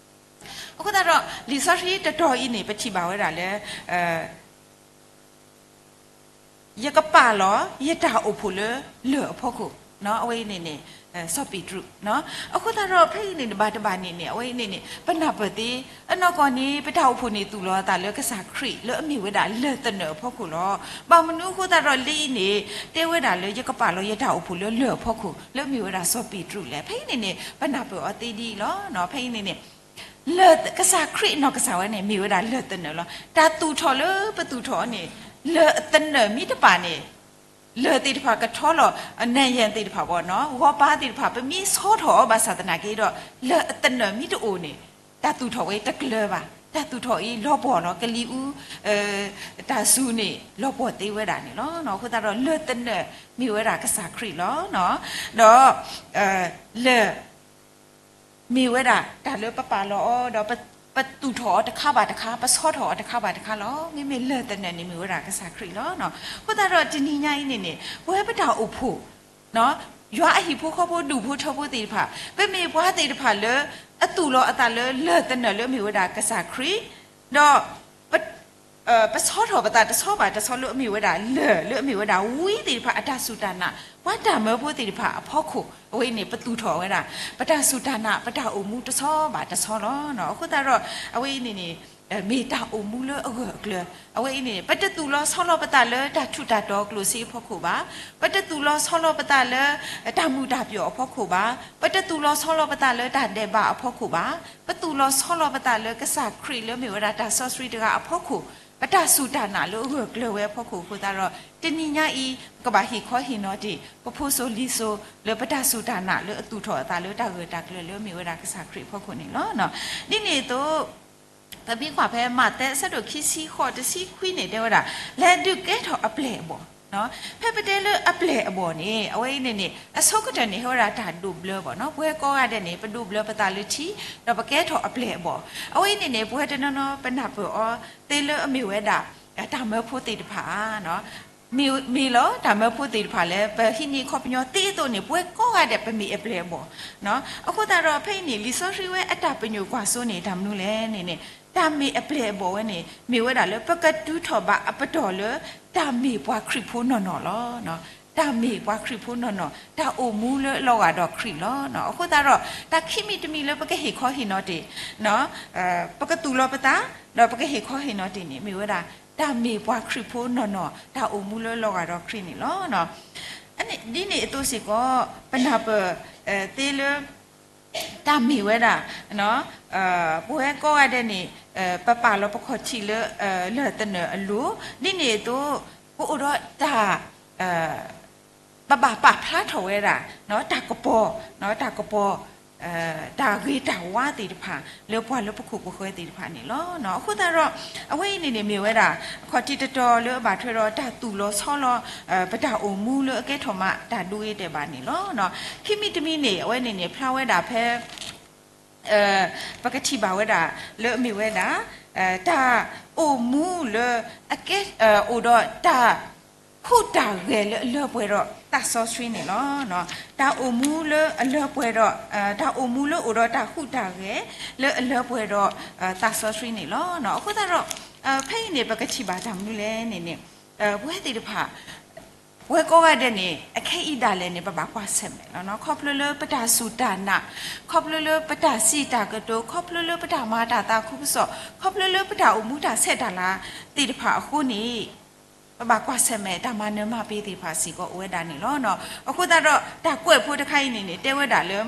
အဃိသတးဒီး လံာ်စီဆှံတတီၤအံၤန့ၣ် ပထံၣ်ဘၣ်ဝဲဒၣ်လၢ ယကပာ်လီၤယတၢ်အိၣ်ဖှိၣ်လၢလၢၢ်အဖီခိၣ်, အဝဲအံၤန့ၣ်န့ၣ် စီၤပ့းတရူး. အဃိသတးဒီး ဖဲအံၤန့ၣ်န့ၣ် ဘၣ်တဘၣ်န့ၣ်န့ၣ် အဝဲအံၤန့ၣ်န့ၣ် ပနၢ်ပၢၢ်သ့ အနီၢ်ကီၢ်န့ၣ် ပတၢ်အိၣ်ဖှိၣ်န့ၣ် သူၣ်လီၤအသးလၢကစၢ်ခရံာ်လၢအမ့ၢ်ဝဲဒၣ်လၢၢ်သနၢၣ်အဖီခိၣ်လီၤ. ဘၣ်မနုၤအဃိသတးဒီးလံာ်အံၤန့ၣ် တဲဝဲဒၣ်လၢ ယကပာ်လီၤယတၢ်အိၣ်ဖှိၣ်လၢလၢၢ်အဖီခိၣ် လၢအမ့ၢ်ဝဲဒၣ်စီၤပ့းတရူးလဲၣ်. ဖဲအံၤန့ၣ်န့ၣ် ပနၢ်ပၢၢ်အီၤသ့ဒ်အံၤလီၤ. ဖဲအံၤန့ၣ်န့ၣ် လၢၢ် ကစၢ်ခရံာ်အနီၢ်ကစၢ်ဝဲန့ၣ် မ့ၢ်ဝဲဒၣ်လၢၢ်သနၢၣ်လီၤ. တၢ်သူၣ်ထီၣ်လၢပသူၣ်ထီၣ်အီၤန့ၣ် လၢၢ်အသနၢၣ်မ့ၢ်တပာ်န့ၣ် လၢၢ်သ့ၣ်တဖၣ်ကထီလီၤ နၣ်ယၣ်သ့ၣ်တဖၣ်ဘၣ်နီၤ ဂီၤပၤသ့ၣ်တဖၣ် ပမ့ၢ်ဆီထီၣ်အီၤဘၣ်ဆၣ်သနာ်က့ဒီး လၢၢ်အသနၢၣ်မ့ၢ်တအိၣ်န့ၣ် တၢ်သူၣ်ထီၣ်ဝဲတကျၢၤဘၣ်. တၢ်သူၣ်ထီၣ်အံၤလီၤပှီၢ်လီၤ ကလံၤအူ တၢ်စူၤန့ၣ် လီၤပှီၢ်သ့ဝဲဒၣ်န့ၣ်လီၤ. အဃိသတးဒီး လၢၢ်သနၢၣ်မ့ၢ်ဝဲဒၣ်ကစၢ်ခရံာ်လီၤ. ဒီး လၢၢ် မ့ၢ်ဝဲဒၣ်တၢ်လၢပပာ်လီၤအီၤ ဒီးပသူၣ်ထီၣ်အီၤတခါဘၣ်တခါ ပဆီထီၣ်အီၤတခါဘၣ်တခါလီၤ. မ့မ့ၢ်လၢၢ်သနၢၣ်န့ၣ် မ့ၢ်ဝဲဒၣ်ကစၢ်ခရံာ်လီၤ. အဃိသတးဒီးတနံၤညါအံၤန့ၣ်န့ၣ် ပဝဲပတၢ်အိၣ်ဖှိၣ် ယွၤအဟံၣ်ဖိဃီဖိဒူၣ်ဖိထၢဖိသ့ၣ်တဖၣ် ပမ့ၢ်ပှၤသ့ၣ်တဖၣ်လၢ အသူၣ်လီၤအသးလၢလၢၢ်သနၢၣ်လၢအမ့ၢ်ဝဲဒၣ်ကစၢ်ခရံာ် ဒီး ပဆီထီၣ်ပသးတဆီဘၣ်တဆီလၢအမ့ၢ်ဝဲဒၣ်လၢၢ် လၢအမ့ၢ်ဝဲဒၣ်ဝံသ့ၣ်တဖၣ်အတၢ်စူၢ်တၢ်နာ် ပှၤတၢ်မၢဖိသ့ၣ်တဖၣ်အဖီခိၣ် အဝဲအံၤန့ၣ် ပသူၣ်ထီၣ်ဝဲဒၣ် ပတၢ်စူၢ်တၢ်နာ် ပတၢ်အိၣ်မူတဆီဘၣ်တဆီလီၤ. အဃိသတးဒီး အဝဲအံၤန့ၣ်န့ၣ် မ့ၢ်တၢ်အိၣ်မူလၢအဂၢၢ်အကျၢၤ အဝဲအံၤန့ၣ် ပတသူၣ်လီၤဆီလီၤပသးလၢတၢ်ထူးတၢ်တီၤကျိၣ်စ့အဖီခိၣ်ဘၣ်, ပတသူၣ်လီၤဆီလီၤပသးလၢ တၢ်မုာ်တၢ်ပျီၢ်အဖီခိၣ်ဘၣ်, ပတသူၣ်လီၤဆီလီၤပသးလၢတၢ်ဒဲးဘးအဖီခိၣ်ဘၣ်, ပသူၣ်လီၤဆီလီၤပသးလၢကစၢ်ခရံာ်လၢမ့ၢ်ဝဲဒၣ်တၢ်စီဆှံတဂၤအဖီခိၣ်, ပတၢ်စူၢ်တၢ်နာ်လၢအဂၢၢ်ကျၢၤဝဲအဖီခိၣ်အဃိသတးဒီး တနံၤညါအံၤ ပကဘၣ်ဟ့ၣ်ခီဟ့ၣ်နီၤတ့ၢ် ပဖိစိၤလံၤစိၤလၢပတၢ်စူၢ်တၢ်နာ်လၢအသူၣ်ထီၣ်အသးလၢတၢ်ဂၢၢ်တၢ်ကျၢၤလၢမ့ၢ်ဝဲဒၣ်ကစၢ်ခရံာ်အဖီခိၣ်န့ၣ်လီၤ. ဒ်န့ၣ်အသိး ပမ့ၢ်ကွၢ်ဖဲမးသဲအဆၢဒိၣ်ခံဆံဃိးတဆံခွံန့ၣ် တဲဝဲဒၣ် လဲၤဒုးကဲထီၣ်အပျဲၢ်အဘီၣ်, ဖဲပတဲလၢအပျဲၢ်အဘီၣ်န့ၣ် အဝဲအံၤန့ၣ်န့ၣ် အဆိကတၢၢ်န့ၣ် ဟဲဝဲဒၣ်တၢ်ဒိးဘျၢဘီၣ်နီၤ, ပဝဲကိးဂၤဒဲးန့ၣ် ပဒိးဘျၢပသးလၢထံ ဒီးပကဲထီၣ်အပျဲၢ်အဘီၣ်, အဝဲအံၤန့ၣ်န့ၣ် ပဝဲတနီၤနီၤပနၢ်ပၢၢ်အီၤသ့လၢအမ့ၢ်ဝဲဒၣ် တၢ်မၢဖိသ့ၣ်တဖၣ်ဧါ မ့ၢ်လီၤ တၢ်မၢဖိသ့ၣ်တဖၣ်လၢ ပဟံးန့ၢ်ခီပညီသ့အသိးန့ၣ် ပဝဲကိးဂၤဒဲး ပမ့ၢ်အပျဲၢ်အဘီၣ်. အဃိသတးဒီး ဖဲအံၤန့ၣ် လံာ်စီဆှံဝဲအတၢ်ပညိၣ်ကွၢ်စိန့ၣ် တၢ်မနုၤလဲၣ်န့ၣ်န့ၣ် တၢ်မ့ၢ်အပျဲၢ်အဘီၣ်ဝဲန့ၣ် မ့ၢ်ဝဲဒၣ်လၢ ပကတုၤထီၣ်ဘၣ်အပတီၢ်လၢ တၢ်မ့ၢ်ပှၤခရံာ်ဖိနီၢ်နီၢ်လီၤ. တၢ်မ့ၢ်ပှၤခရံာ်ဖိနီၢ်နီၢ် တၢ်အိၣ်မူလၢအလီၤဂာ်ဒီးခရံာ်လီၤ. အဃိသတးဒီး တၢ်ခံမံၤတမံၤလၢပကဟ့ၣ်ခီဟ့ၣ်နီၤတ့ၢ် ပကသူၣ်လီၤပသး ဒီးပကဟ့ၣ်ခီဟ့ၣ်နီၤတ့ၢ်န့ၣ် မ့ၢ်ဝဲဒၣ် တၢ်မ့ၢ်ပှၤခရံာ်ဖိနီၢ်နီၢ် တၢ်အိၣ်မူလၢလီၤဂာ်ဒီးခရံာ်န့ၣ်လီၤ. ဒ်န့ၣ်အသိးစ့ၢ်ကီး ပနၢ်ပၢၢ် သ့လၢ တၢ်မ့ၢ်ဝဲဒၣ် ပဝဲကိးဂၤဒဲးန့ၣ် ပပာ်လီၤပခီၣ်ထံးလၢ လၢၢ်သနၢၣ်အလိၤ ဒ်န့ၣ်အသိး ပအိၣ်ဒီးတၢ် ပဘၣ်ပာ်ဖျါထီၣ်ဝဲဒၣ် တၢ်ကပီၤ တၢ်ကပီၤ တၢ်ဂ့ၤတၢ်ဝါသ့ၣ်တဖၣ် လၢပှၤလၢပခိၣ်ပဃၢၤသ့ၣ်တဖၣ်န့ၣ်လီၤ. အဃိသတးဒီး အဝဲအံၤန့ၣ်န့ၣ်မ့ၢ်ဝဲဒၣ် အခီၣ်ထံးတတီၤလၢအဘၣ်ထွဲဒီးတၢ်သူၣ်လီၤဆီလီၤ ပတၢ်အိၣ်မူလၢအကဲထီၣ်မးတၢ်ဒိဂ့ၤတဲာ်ဘၣ်န့ၣ်လီၤ. ခံမံၤတမံၤန့ၣ် အဝဲန့ၣ်န့ၣ် ဖျါဝဲဒၣ်ဖဲ ပကထံၣ်ဘၣ်ဝဲဒၣ် လၢအမ့ၢ်ဝဲဒၣ် တၢ်အိၣ်မူလၢ အကဲ အိၣ်ဒီးတၢ်ဟူးတၢ်ဂဲၤလၢအလၢပှဲၤဒီးသးစီဆှံန့ၣ်လီၤ. တၢ်အိၣ်မူလၢအလၢပှဲၤဒီး တၢ်အိၣ်မူလၢအိၣ်ဒီးတၢ်ဟူးတၢ်ဂဲၤလၢအလၢပှဲၤဒီး သးစီဆှံန့ၣ်လီၤ. အဃိသတးဒီး ဖဲအံၤန့ၣ် ပကထံၣ်ဘၣ်တၢ်မနုၤလဲၣ်န့ၣ်န့ၣ် ပဝဲသ့ၣ်တဖၣ် ပဝဲကိးဂၤဒဲးန့ၣ် အခဲအံၤဒၣ်လဲာ်န့ၣ် ပဘၣ်ကွၢ်ဆၢၣ်မဲာ်လီၤ. ခီဖျိလၢပတၢ်စူၢ်တၢ်နာ်, ခီဖျိလၢပတၢ်စံးတၢ်ကတိၤ, ခီဖျိလၢပတၢ်မၤတၢ်သးခုကစီၣ်, ခီဖျိလၢပတၢ်အိၣ်မူတၢ်ဆဲးတၢ်လၤသ့ၣ်တဖၣ်အဃိန့ၣ် ပဘၣ်ကွၢ်ဆၢၣ်မဲာ်တၢ်မၤနၢၤမၤပှဲၤသ့ၣ်တဖၣ်စ့ၢ်ကီးအိၣ်ဝဲဒၣ်န့ၣ်လီၤ. အဃိသတးဒီး တၢ်ကွဲးဖိတခါအံၤန့ၣ်န့ၣ် တဲဝဲဒၣ်လၢ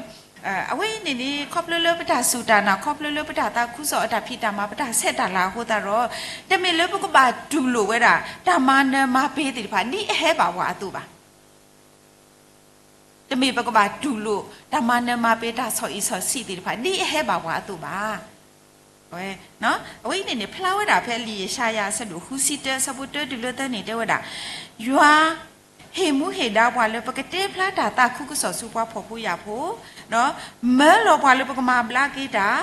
အဝဲအံၤန့ၣ်န့ၣ် ခီဖျိလၢပတၢ်စူၢ်တၢ်နာ် ခီဖျိလၢပတၢ်သးခုကစီၣ်အတၢ်ဖံးတၢ်မၤ ပတၢ်ဆဲးတၢ်လၤအဃိသတးဒီး တမ့ၢ်လၢပကဘၣ်တူၢ်လိာ်ဝဲဒၣ် တၢ်မၤနၢၤမၤပှဲၤသ့ၣ်တဖၣ် ဒ်အဟဲဘၣ်ပှၤအသိးဘၣ်. တမ့ၢ်ပကဘၣ်တူၢ်လိာ် တၢ်မၤနၢၤမၤပှဲၤတၢ်ဆီၣ်အံၣ်ဆီၣ်ဆံးသ့ၣ်တဖၣ် ဒ်အဟဲဘၣ်ပှၤအသိးဘၣ်. အဝဲအံၤန့ၣ်န့ၣ် ဖျါဝဲဒၣ်ဖဲလံာ်ယၡါယၤအဆၢဒိၣ်ဃုဆံတၢ အဆၢဖိတၢတုၤလၢသၢန့ၣ် တဲဝဲဒၣ် ယွၤ ဟ့ၣ်မူဟ့ၣ်ဒါပှၤလၢပကတဲဖျါတၢ်သးခုကစီၣ်ဆူပှၤဖှီၣ်ဖိယာ်ဖိ, မၢလီၤပှၤလၢပကမၤဘျါက့ၤတၢ်,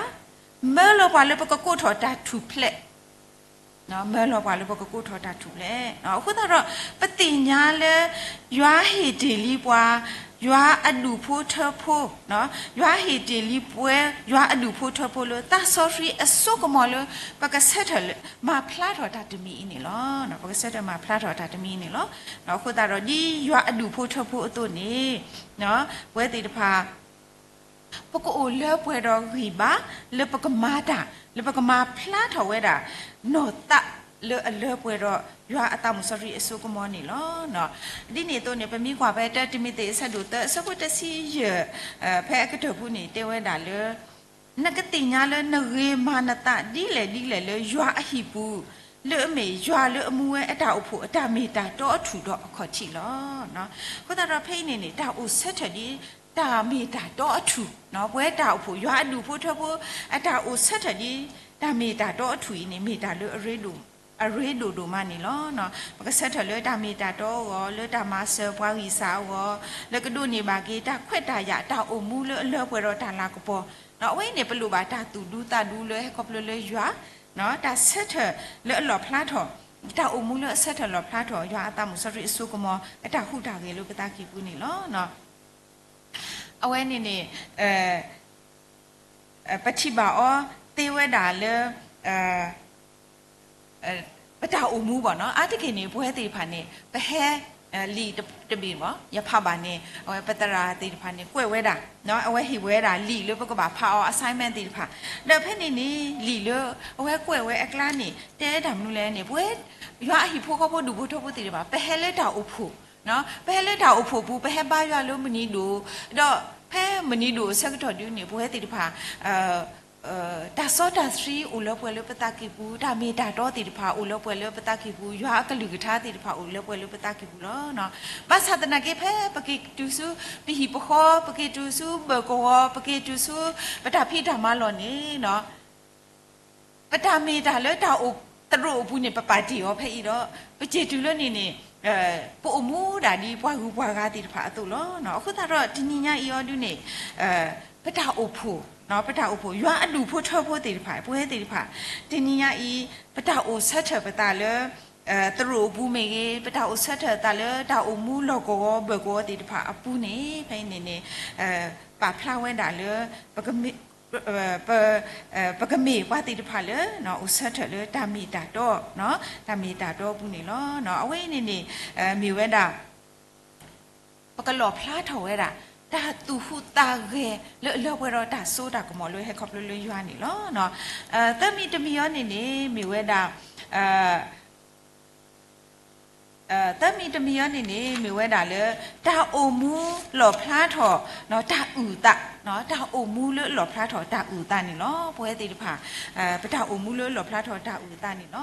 မၢလီၤပှၤလၢပကကိးထီၣ်တၢ်ထူၣ်ဖျဲး, မၢလီၤပှၤလၢပကကိးထီၣ်တၢ်ထူၣ်ဖျဲး. အဃိသတးဒီး ပသ့ၣ်ညါလၢ ယွၤဟ့ၣ်တ့ၢ်လံပှၤ, ယွၤအဒူၣ်ဖိထၢဖိ, ယွၤဟ့ၣ်တ့ၢ်လံပှၤ, ယွၤအဒူၣ်ဖိထၢဖိလၢ သးစီဆှံအစိကမီၤလၢ ပကဆၢထၢၣ်လၢ မၤဖျါထီၣ်တၢ်တမံၤအံၤန့ၣ်လီၤ. ပကဆၢထၢၣ်မၤဖျါထီၣ်တၢ်တမံၤအံၤန့ၣ်လီၤ. အဃိသတးဒီး ဒ်ယွၤအဒူၣ်ဖိထၢဖိအသိးန့ၣ်, ပဝဲသ့ၣ်တဖၣ် ပကအိၣ်လၢပှဲၤဒီးဂံၢ်ဘါ လၢပကမၤတၢ်, လၢပကမၤဖျါထီၣ်ဝဲဒၣ် နီၢ်သးလၢအလၢပှဲၤဒီး ယွၤအသးမုၣ်စီဆှံအစိကမီၤန့ၣ်လီၤ. ဒ်န့ၣ်အသိးန့ၣ် ပမ့ၢ်ကွၢ်ဖဲ တၢတံၤမသ့း အဆၢဒိၣ်သၢ အဆၢဖိတဆံယဲၢ် ဖဲအကတၢၢ်ပူၤန့ၣ် တဲဝဲဒၣ်လၢ နကသ့ၣ်ညါလၢနဂ့ၤမၤနသးဒ်လဲၣ်ဒ်လဲၣ်လၢယွၤအဟံၣ်ပူၤ, လၢအမ့ၢ်ယွၤလၢအမူဝဲအတၢ်အိၣ်ဖှိၣ်အတၢ်မ့ၢ်တၢ်တီအထူၣ်ဒီးအခီၣ်ထံးလီၤ. အဃိသတးဒီးဖဲအံၤန့ၣ်န့ၣ် တၢ်အိၣ်ဆၢထၢၣ်ဒ်တၢ်မ့ၢ်တၢ်တီအထူၣ်, ပဝဲတၢ်အိၣ်ဖှိၣ် ယွၤအဒူၣ်ဖိထၢဖိ အတၢ်အိၣ်ဆၢထၢၣ်ဒ် တၢ်မ့ၢ်တၢ်တီအထူၣ်အံၤန့ၣ် မ့ၢ်တၢ်လၢအရ့ဒိၣ်ဒိၣ်မးန့ၣ်လီၤ. ပကဆၢထၢၣ်လၢတၢ်မ့ၢ်တၢ်တီအဂီၢ်, လၢတၢ်မၤစၢၤပှၤဂံၢ်စၢ်အဂီၢ်, လၢကဒိးန့ၢ်ဘၣ်က့ၤ တၢ်ခွဲးတၢ်ယာ် တၢ်အိၣ်မူလၢအလၢပှဲၤဒီးတၢ်လၤကပီၤ, အဝဲအံၤန့ၣ် ပလိၣ်ဘၣ်တၢ်သူၣ်ဒူသးဒူလၢဟဲခီဖျိလၢယွၤ, တၢ်ဆၢထၢၣ်လၢအလီၣ်ဖျါထီၣ်, တၢ်အိၣ်မူလၢအဆၢထၢၣ်လီၣ်ဖျါထီၣ် ယွၤအသးမုၣ်စီဆှံအစိကမီၤ အတၢ်ဟူးတၢ်ဂဲၤလၢပသးကံၢ်ပူၤန့ၣ်လီၤ. အဝဲန့ၣ်န့ၣ် ပထံၣ်ဘၣ်အီၤသ့ဝဲဒၣ်လၢ ပတၢ်အိၣ်မူဘၣ်နီၤ, အါတက့ၢ်န့ၣ် ပဝဲသ့ၣ်တဖၣ်န့ၣ် ပဟဲ လံာ်တဘ့ၣ်ဘၣ် ယဖးဘၣ်န့ၣ် အဝဲပသရၣ်သ့ၣ်တဖၣ်န့ၣ် ကွဲးဝဲဒၣ်, အဝဲဟ့ၣ်ဝဲဒၣ်လံာ်လၢပကဘၣ်ဖးအီၤ assignment သ့ၣ်တဖၣ်, ဒီးဖဲန့ၣ်န့ၣ် လံာ်လၢအဝဲကွဲးဝဲအကျါန့ၣ် တဲတၢ်မနုၤလဲၣ်န့ၣ် ပဝဲ ယွၤအဟံၣ်ဖိဃီဖိဒူၣ်ဖိထၢဖိသ့ၣ်တဖၣ် ပဟဲလၢတၢ်အိၣ်ဖှိၣ်, ပဟဲလၢတၢ်အိၣ်ဖှိၣ်ပူၤ ပဟဲဘါယွၤလၢမုၢ်နံၤဒိၣ်, ဒီးဖဲမုၢ်နံၤဒိၣ်အဆၢကတီၢ်ဒုန့ၣ် ပဝဲသ့ၣ်တဖၣ် တၢ်စီတၢ်ဆှံအိၣ်လၢပှဲၤလၢပသးကံၢ်ပူၤ, တၢ်မ့ၢ်တၢ်တီသ့ၣ်တဖၣ်အိၣ်လၢပှဲၤလၢပသးကံၢ်ပူၤ, ယွၤအကလုၢ်ကထါသ့ၣ်တဖၣ်အိၣ်လၢပှဲၤလၢပသးကံၢ်ပူၤလီၤ. ဘၣ်ဆၣ်သနာ်က့ ဖဲပက့ၤတုၤဆူပဟံၣ်ပဃီ, ပက့ၤတုၤဆူဘၢၣ်ကဝီၤ, ပက့ၤတုၤဆူပတၢ်ဖံးတၢ်မၤလီၢ်န့ၣ် ပတၢ်မ့ၢ်တၢ်လၢတၢ်အိၣ်သရိာ်အပူၤန့ၣ် ပပာ်တ့ၢ်အီၤဖဲအံၤဒီး ပစံးတုၤလၢန့ၣ်န့ၣ် ပအိၣ်မူဒၣ်ဒ်ပှၤဂုၤပှၤဂၤသ့ၣ်တဖၣ်အသိးလီၤ. အဃိသတးဒီးတနံၤညါအံၤအီၤဒုန့ၣ် ပတၢ်အိၣ်ဖှိၣ်, ပတၢ်အိၣ်ဖှိၣ် ယွၤအဒူၣ်ဖိထၢဖိသ့ၣ်တဖၣ် ပဝဲသ့ၣ်တဖၣ် တနံၤညါအံၤ ပတၢ်အိၣ်ဆၢထၢၣ်ပသးလၢ သရိာ်အပူၤမ့ၢ်ဂ့ၤ, ပတၢ်အိၣ်ဆၢထၢၣ်သးလၢတၢ်အိၣ်မူလီၢ်ကဝီၤဘၢၣ်ကဝီၤသ့ၣ်တဖၣ်အပူၤန့ၣ် ဖဲအံၤန့ၣ်န့ၣ် ပာ်ဖျါဝဲဒၣ်လၢ ပ ပကမ့ၢ်ပှၤသ့ၣ်တဖၣ်လၢ အိၣ်ဆၢထၢၣ်လၢတၢ်မ့ၢ်တၢ်တီ, တၢ်မ့ၢ်တၢ်တီအပူၤန့ၣ်လီၤ. အဝဲအံၤန့ၣ်န့ၣ် မ့ၢ်ဝဲဒၣ် ပကလီၣ်ဖျါထီၣ်ဝဲဒၣ် တၢ်သူၣ်ဟူးသးဂဲၤလၢအလၢပှဲၤဒီးတၢ်စိတၢ်ကမီၤလၢဟဲခီဖျိလၢယွၤန့ၣ်လီၤ. သၢမံၤတမံၤအံၤန့ၣ်န့ၣ် မ့ၢ်ဝဲဒၣ် သၢမံၤတမံၤအံၤန့ၣ်န့ၣ် မ့ၢ်ဝဲဒၣ်လၢ တၢ်အိၣ်မူလီၣ်ဖျါထီၣ် တၢ်အုၣ်သး, တၢ်အိၣ်မူလၢလီၣ်ဖျါထီၣ်တၢ်အုၣ်သးန့ၣ်လီၤ. ပဝဲသ့ၣ်တဖၣ် ပတၢ်အိၣ်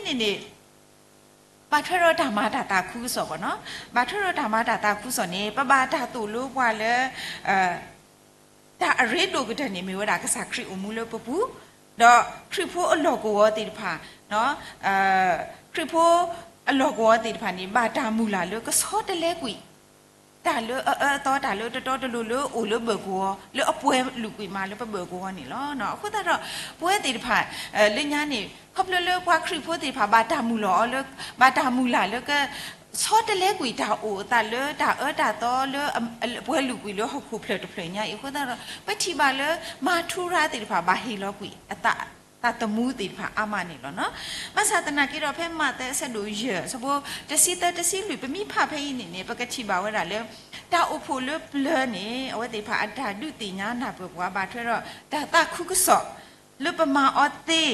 မူလၢလီၣ်ဖျါထီၣ်တၢ်အုၣ်သးန့ၣ်လီၤ. ဖဲအံၤန့ၣ်န့ၣ် ဘၣ်ထွဲဒီးတၢ်မၤတၢ်သးခုကစီၣ်ဘၣ်နီၤ, ဘၣ်ထွဲဒီးတၢ်မၤတၢ်သးခုကစီၣ်န့ၣ် ပဘၣ်တၢ်သိၣ်လိပှၤလၢ တၢ်အရ့ဒိၣ်ကတၢၢ်န့ၣ် မ့ၢ်ဝဲဒၣ်ကစၢ်ခရံာ်အိၣ်မူလၢပပူၤ, ဒီးခရံာ်ဖိအလီၢ်ကဝီၤသ့ၣ်တဖၣ်, ခရံာ်ဖိအလီၢ်ကဝီၤသ့ၣ်တဖၣ်န့ၣ် ဘၣ်တၢ်မုၢ်လၢ်လၢကဆီတလဲကွံာ် တၢ်လၢအအၢအသီ တၢ်လၢတတီတလိၤလၢအိၣ်လၢဘၢၣ်ကဝီၤ လၢအပှဲၤလုာ်ကွံာ်မးလၢပဘၢၣ်ကဝီၤန့ၣ်လီၤ. အဃိသတးဒီး ပဝဲသ့ၣ်တဖၣ် လၢညါန့ၣ် ခီဖျိလၢပှၤခရံာ်ဖိသ့ၣ်တဖၣ် ဘၣ်တၢ်မုၢ်လၢ်အီၤလၢ ဘၣ်တၢ်မုၢ်လၢ်လၢက ဆီတလဲကွံာ်တၢ်အိၣ်အသးလၢတၢ်အၢတၢ်သီလၢ ပှဲၤလုာ်ကွံာ်လၢဟီၣ်ခိၣ်ဖျၢၣ်တဖျၢၣ်ညါအံၤအဃိသတးဒီး ပထံၣ်ဘၣ်လၢ မၤထူရၤသ့ၣ်တဖၣ် ဘၣ်ဟ့ၣ်လီၤကွံာ်အသး သးသမူသ့ၣ်တဖၣ်အါမးန့ၣ်လီၤ. ဘၣ်ဆၣ်သနာ်က့ဒီး ဖဲမးသဲအဆၢဒိၣ်ယဲၢ် အဆၢဖိတဆံသၢ တဆံလွံၢ် ပမ့ၢ်ဖးဖဲအံၤန့ၣ်န့ၣ် ပကထံၣ်ဘၣ်ဝဲဒၣ်လၢ တၢ်အိၣ်ဖှိၣ်လၢပျၢၤန့ၣ် အဝဲသ့ၣ်တဖၣ်အတၢ်ဒုးသ့ၣ်ညါနၢ်ပၢၢ်ပှၤ ဘၣ်ထွဲဒီးတၢ်သးခုကစီၣ် လၢပမၤအီၤသ့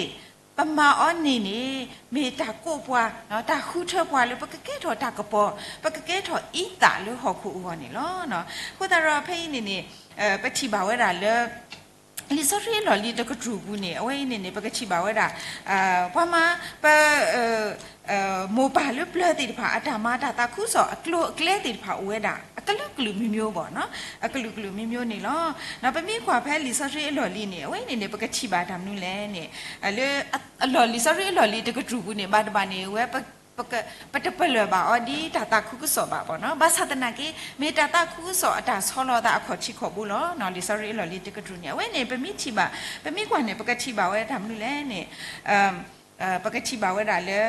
ပမၤအီၤန့ၢ်န့ၣ် မ့ၢ်တၢ်ကိးပှၤ တၢ်ဃုထၢပှၤလၢပကကဲထီၣ်တၢ်ကပီၤ ပကကဲထီၣ်အံသၣ်လၢဟီၣ်ခိၣ်အဂီၢ်န့ၣ်လီၤ. အဃိသတးဒီးဖဲအံၤန့ၣ်န့ၣ် ပထံၣ်ဘၣ်ဝဲဒၣ်လၢ လံာ်စီဆှံအလီၢ်လံၤတကတြူၢ်ပူၤန့ၣ် အဝဲအံၤန့ၣ်န့ၣ် ပကထံၣ်ဘၣ်ဝဲဒၣ် ပှၤမၤ ပ မိၢ်ပၢ်လၢပျၢၤသ့ၣ်တဖၣ် အတၢ်မၤတၢ်သးခုကစီၣ်အကျိၤအကျဲသ့ၣ်တဖၣ်အိၣ်ဝဲဒၣ် အကလုာ်ကလုာ်မံၤမံၤဘၣ်နီၤ, အကလုာ်ကလုာ်မံၤမံၤန့ၣ်လီၤ. ပမ့ၢ်ကွၢ်ဖဲလံာ်စီဆှံအလီၢ်လံၤန့ၣ် အဝဲန့ၣ်န့ၣ် ပကထံၣ်ဘၣ်တၢ်မနုၤလဲၣ်န့ၣ် လၢ အလီၢ်လံာ်စီဆှံအလီၢ်လံၤတကတြူၢ်ပူၤန့ၣ် ဘၣ်တဘၣ်န့ၣ် အဝဲပ ပတပလၢၢ်ဘၣ်အီၤဒ်တၢ်သးခုကစီၣ်ဘၣ်ဘၣ်နီၤ. ဘၣ်ဆၣ်သနာ်က့ မ့ၢ်တၢ်သးခုကစီၣ်အတၢ်ဆီလီၤသးအခီၣ်ထံးခီၣ်ဘိလီၤ. လံာ်စီဆှံအလီၢ်လံၤတကတြူၢ်န့ၣ် အဝဲန့ၣ် ပမ့ၢ်ထံၣ်ဘၣ်, ပမ့ၢ်ကွၢ်န့ၣ် ပကထံၣ်ဘၣ်ဝဲတၢ်မနုၤလဲၣ်န့ၣ်, ပကထံၣ်ဘၣ်ဝဲဒၣ်လၢ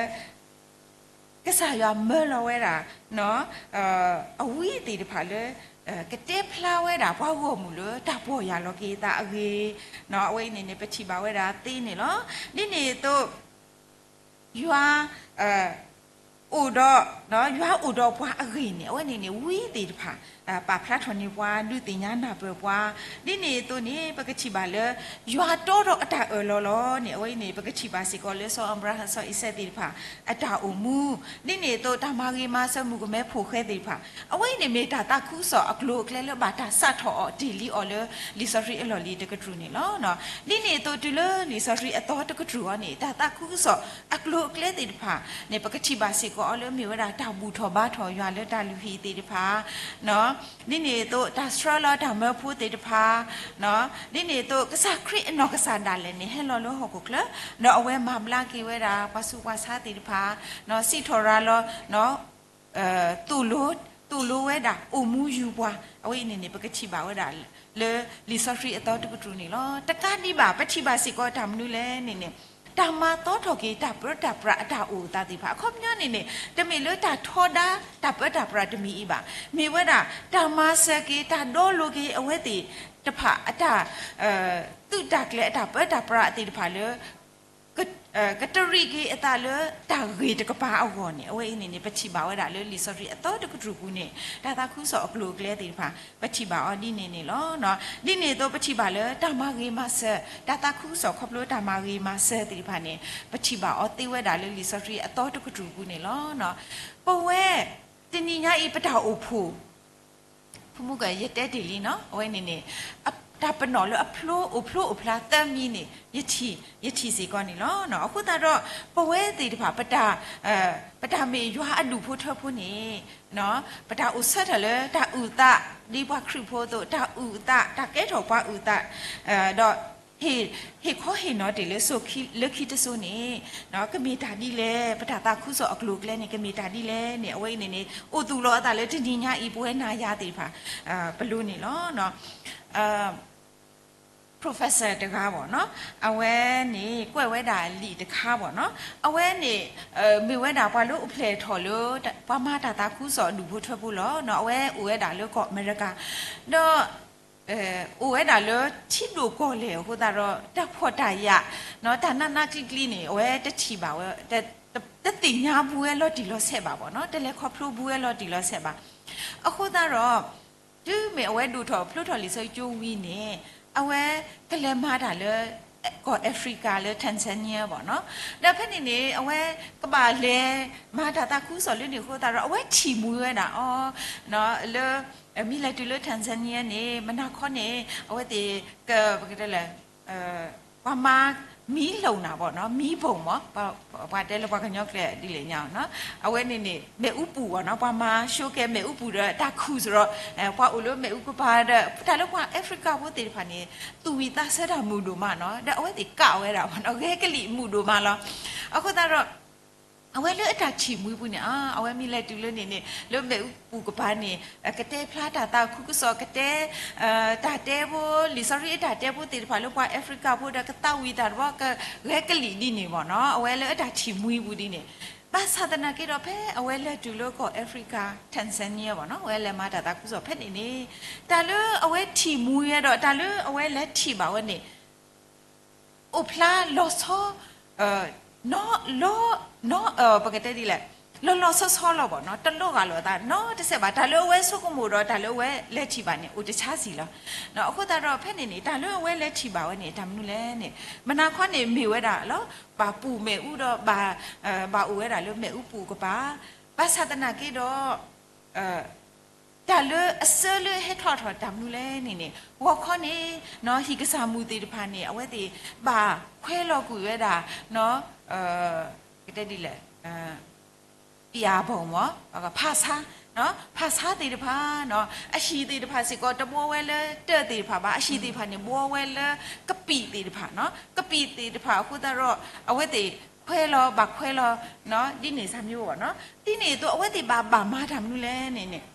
ကစၢ်ယွၤမၢလီၤဝဲဒၣ် အဝံသ့ၣ်တဖၣ်လၢ ကတဲဖျါဝဲဒၣ်ပှၤဂီၢ်မုၢ်လၢတၢ်ပီၢ်ယၢ်လီၤက့ၤအသးအဂ့ၢ်, အဝဲအံၤန့ၣ်န့ၣ် ပထံၣ်ဘၣ်ဝဲဒၣ်သ့န့ၣ်လီၤ. ဒ်န့ၣ်အသိး ယွၤ အိၣ်ဒီး, ယွၤအိၣ်ဒီးပှၤအဂ့ၢ်န့ၣ် အဝဲန့ၣ်န့ၣ် ဝံသ့ၣ်တဖၣ် ပာ်ဖျါထီၣ်န့ၢ်ပှၤ ဒုးသ့ၣ်ညါနၢ်ပၢၢ်ပှၤ, ဒ်န့ၣ်အသိးန့ၣ် ပကထံၣ်ဘၣ်လၢ ယွၤတီဒီးအတၢ်အၢၣ်လီၤလီၤန့ၣ် အဝဲအံၤန့ၣ် ပကထံၣ်ဘၣ်စ့ၢ်ကီးလၢစီၤအၤဘြၤဟၣ်စီၤအံၤစဲးသ့ၣ်တဖၣ် အတၢ်အိၣ်မူ, ဒ်န့ၣ်အသိးတၢ်မၤဂ့ၤမၤစၢၤမုၣ်ကမဲဖိဃဲသ့ၣ်တဖၣ် အဝဲအံၤန့ၣ်မ့ၢ်တၢ်သးခုကစီၣ်အကျိၤအကျဲလၢဘၣ်တၢ်စးထီၣ်အီၤတ့ၢ်လံအီၤလၢ လံာ်စီဆှံအလီၢ်လံၤတကတြူၢ်န့ၣ်လီၤ. ဒ်န့ၣ်အသိးတုၤလၢလံာ်စီဆှံအသီတကတြူၢ်အံၤန့ၣ် တၢ်သးခုကစီၣ်အကျိၤအကျဲသ့ၣ်တဖၣ်န့ၣ် ပကထံၣ်ဘၣ်စ့ၢ်ကီးအီၤလၢမ့ၢ်ဝဲဒၣ်တၢ်ဘူၣ်ထီၣ်ဘါထီၣ်ယွၤလၢတၢ်လုၢ်ဟံၣ်သ့ၣ်တဖၣ် ဒ်န့ၣ်အသိးတၢ်ဆှၢလီၤတၢ်မၢဖိသ့ၣ်တဖၣ်, ဒ်န့ၣ်အသိးကစၢ်ခရံာ်အနီၢ်ကစၢ်ဒၣ်လဲာ်န့ၣ် ဟဲလီၤလၢဟီၣ်ခိၣ်ချၢ, ဒီးအဝဲမၤဘျါက့ၤဝဲဒၣ်ပှၤဆူးပှၤဆါသ့ၣ်တဖၣ်, စံးထီၣ်ရၤလီၤ သိၣ်လိ, သိၣ်လိဝဲဒၣ်အိၣ်မူယူၤပှၤ အဝဲအံၤန့ၣ်န့ၣ် ပကထံၣ်ဘၣ်ဝဲဒၣ်လၢလံာ်စီဆှံအသီတကတြူၢ်န့ၣ်လီၤ. တကးဒံးဘၣ် ပထံၣ်ဘၣ်စ့ၢ်ကီးတၢ်မနုၤလဲၣ်န့ၣ်န့ၣ် တၢ်မၤသီထီၣ်က့ၤတၢ်ပၢတၢ်ပြးအတၢ်အိၣ်အသးသ့ၣ်တဖၣ် အခီပညီန့ၣ်န့ၣ် တမ့ၢ်လၢတၢ်ထီဒါတၢ်ပၢတၢ်ပြးတမံၤအံၤဘၣ်. မ့ၢ်ဝဲဒၣ်တၢ်မၤစၢၤက့ၤ တၢ်ဒီလိၤက့ၤအဝဲသ့ၣ်တဖၣ်အတၢ် သုးတၢ်ကျဲၤအတၢ်ပၢတၢ်ပြးသ့ၣ်တဖၣ်လၢ ကတရံးက့ၤအသးလၢတၢ်ဂ့ၤတကပၤအဂီၢ်န့ၣ် အဝဲအံၤန့ၣ်န့ၣ် ပထံၣ်ဘၣ်ဝဲဒၣ်လၢလံာ်စီဆှံအသီတကတြူၢ်ပူၤန့ၣ် တၢ်သးခုကစီၣ်အကျိၤအကျဲသ့ၣ်တဖၣ် ပထံၣ်ဘၣ်အီၤဒ်န့ၣ်န့ၣ်လီၤ. ဒ်န့ၣ်အသိးပထံၣ်ဘၣ်လၢတၢ်မၤဂ့ၤမၤစၢၤ တၢ်သးခုကစီၣ်ခီဖျိတၢ်မၤဂ့ၤမၤစၢၤသ့ၣ်တဖၣ်န့ၣ် ပထံၣ်ဘၣ်အီၤသ့ဝဲဒၣ်လၢလံာ်စီဆှံအသီတကတြူၢ်ပူၤန့ၣ်လီၤ. ပဝဲ တနံၤညါအံၤပတၢ်အိၣ်ဖှိၣ် ဖုမူက ယတဲတ့ၢ်လံနီၤ အဝဲန့ၣ်န့ၣ် တၢ်ပနီၣ်လၢအဖျိအိၣ်ဖျိအိၣ်ဖျါသၢမံၤန့ၣ် ယထံၣ်စ့ၢ်ကီးန့ၣ်လီၤ. အဃိသတးဒီး ပဝဲသ့ၣ်တဖၣ် ပတၢ်မ့ၢ်ယွၤအဒူၣ်ဖိထၢဖိန့ၣ် ပတၢ်အိၣ်ဆၢထၢၣ်လၢတၢ်အုၣ်သး ဒ်ပှၤခရံာ်ဖိအသိး တၢ်အုၣ်အသး တၢ်ကဲထီၣ်ပှၤအုၣ်သး ဒီး ဟ့ၣ်ခီဟ့ၣ်နီၤတ့ၢ်လၢစိၤလၢခံတစိၤန့ၣ် ကမ့ၢ်တၢ်ဒ်လဲၣ် ပတၢ်သးခုကစီၣ်အကျိၤအကျဲန့ၣ် ကမ့ၢ်တၢ်ဒ်လဲၣ်န့ၣ် အဝဲအံၤန့ၣ်န့ၣ် အိၣ်သူၣ်လီၤအသးလၢတနံၤညါအံၤ ပဝဲနၤယၤသ့ၣ်တဖၣ် ပလိၤန့ၣ်လီၤ. professor တဂၤဘၣ်နီၤ အဝဲန့ၣ် ကွဲးဝဲဒၣ်လံာ်တခါဘၣ်နီၤ အဝဲန့ၣ် မ့ၢ်ဝဲဒၣ်ပှၤလၢအိၣ်ဖျဲၣ်ထီၣ်လၢ ပှၤမၤတၢ်သးခုကစီၣ်အဒူၣ်ဖိထၢဖိလီၤ. အဝဲအိၣ်ဝဲဒၣ်လၢကီၢ်အမဲရကၤ ဒီး အိၣ်ဝဲဒၣ်လၢထံဒိၣ်ကီၢ်လဲၢ်အဃိသတးဒီး တၢ်ဖှီၣ်တၢ်ယာ် တၢ်နးနးကျံၤကျံၤန့ၣ် အဝဲတထံၣ်ဘၣ်ဝဲ တသ့ၣ်ညါဘူးဝဲလီၤတံၢ်လီၤဆဲးဘၣ်ဘၣ်နီၤ တလဲၤခီဖျိဘူးဝဲလီၤတံၢ်လီၤဆဲးဘၣ်. အဃိသတးဒီး တုၤမ့ၢ်အဝဲဒိၣ်ထီၣ်ဖျိထီၣ်လံာ်စီဆှံကၠိဝံၤန့ၣ် အဝဲကလဲၤမၤတၢ်လၢ ကီၢ် Africa လၢ Tanzania ဘၣ်နီၤ ဒီးဖဲန့ၣ်န့ၣ် အဝဲကဘၣ်လဲၤမၤတၢ်သးခုကစီၣ်လၢန့ၣ်အဃိသတးဒီး အဝဲထံၣ်မှံဝဲဒၣ်အီၤ လၢ မ့ၢ်လဲၤတုၤလၢ Tanzania န့ၣ် မနၤခီန့ၣ် အဝဲသ့ၣ် က ပကတဲလဲၣ် ပှၤမၤမံလိာ်နၤဘၣ်နီၤ မံဘိၣ်မး ပှၤတဲလၢပှၤကညီကျဲဒ်လဲၣ်ညါနီၤ အဝဲန့ၣ်န့ၣ် မ့ၣ်အူပူၤဘၣ်နီၤ ပှၤမၤဆိကဲမ့ၣ်အူပူၤဒီးတၢ်ခူၣ်စရီ ပှၤအိၣ်လၢမ့ၣ်အူကပၤဒီး တၢ်လၢပှၤ Africa ဖိသ့ၣ်တဖၣ်န့ၣ် သူၣ်ဝံၣ်သးဆၢတၢ်မုာ်ဒိၣ်မးနီၤ ဒီးအဝဲသ့ၣ်ကးဝဲဒၣ်ဘၣ်နီၤ ဂဲၤကလံၣ်မုာ်ဒိၣ်မးလီၤ. အဃိသတးဒီး အဝဲလၢအတၢ်ထံၣ်မှံပူၤန့ၣ် အဝဲမ့ၢ်လဲၤတုၤလၢန့ၣ်န့ၣ် လၢမ့ၣ်အူပူၤကပၤန့ၣ် ကတဲဖျါတၢ်သးခုကစီၣ် ကတဲ တၢ်တဲဖိ လံာ်စီဆှံအတၢ်တဲဖိသ့ၣ်တဖၣ်လၢပှၤ Africa ဖိဒီးကသးဝံၣ်တၢ်တဘျီ ကဂဲၤကလံၣ်ဒ်န့ၣ်ဘၣ်နီၤ အဝဲလၢအတၢ်ထံၣ်မှံပူၤဒ်န့ၣ် ဘၣ်ဆၣ်သနာ်က့ဒီး ဖဲအဝဲလဲၤတုၤလၢကီၢ် Africa Tanzania ဘၣ်နီၤ အဝဲလဲၤမၤတၢ်သးခုကစီၣ်ဖဲန့ၣ်န့ၣ် တၢ်လၢအဝဲထံၣ်မှံဝဲဒီး တၢ်လၢအဝဲလဲၤထံၣ်ဘၣ်ဝဲန့ၣ် အိၣ်ဖျါလီၤဆီ လီၤ ပကတဲဒ်လဲၣ် လီၤလီၤဆီဆီလီၤဘၣ်နီၤ တလီၤဂာ်လိာ်အသးနီတစဲးဘၣ် တၢ်လၢအဝဲဆိကမိၣ်ဒီး တၢ်လၢအဝဲလဲၤထံၣ်ဘၣ်န့ၣ် အိၣ်တဆါဆံးလီၤ. အဃိသတးဒီး ဖဲန့ၣ်န့ၣ် တၢ်လၢအဝဲလဲၤထံၣ်ဘၣ်ဝဲန့ၣ် တၢ်မနုၤလဲၣ်န့ၣ် မနၤခီန့ၣ်မ့ၢ်ဝဲဒၣ်လီၤ ဘၣ်ပူၤမ့ၣ်အူဒီး ဘၣ်အိၣ်ဝဲဒၣ်လၢမ့ၣ်အူပူၤကပၤ ဘၣ်ဆၣ်သနာ်က့ဒီး တၢ်လၢအစၢလၢဟဲထီၣ်ထီၣ်တၢ်မနုၤလဲၣ်န့ၣ်န့ၣ် ဂီၤခီန့ၣ် ဟံၣ်ကစၢ်မုၣ်သ့ၣ်တဖၣ်န့ၣ် အဝဲသ့ၣ်ဘၣ်ခွဲးလီၤကွံာ်ဝဲဒၣ် ကတဲဒ်လဲၣ် ပယၤဘီၣ်မး ဖးဆါ ဖးဆါသ့ၣ်တဖၣ် အဟံၣ်သ့ၣ်တဖၣ်စ့ၢ်ကီး တဘှီဝဲလၢတၢၢ်သ့ၣ်တဖၣ်ဘၣ် အဟံၣ်သ့ၣ်တဖၣ်န့ၣ် ဘှီဝဲလၢကပံာ်သ့ၣ်တဖၣ် ကပံာ်သ့ၣ်တဖၣ်အဃိသတးဒီး အဝဲသ့ၣ် ခွဲလီၤ ဘၣ်ခွဲလီၤ ဒ်န့ၣ်စၢ်မ့ၢ်ဘၣ်နီၤ. ဒ်န့ၣ်အသိး အဝဲသ့ၣ်ဘၣ်ဘၣ်မၤတၢ်မနုၤလဲၣ်န့ၣ်န့ၣ်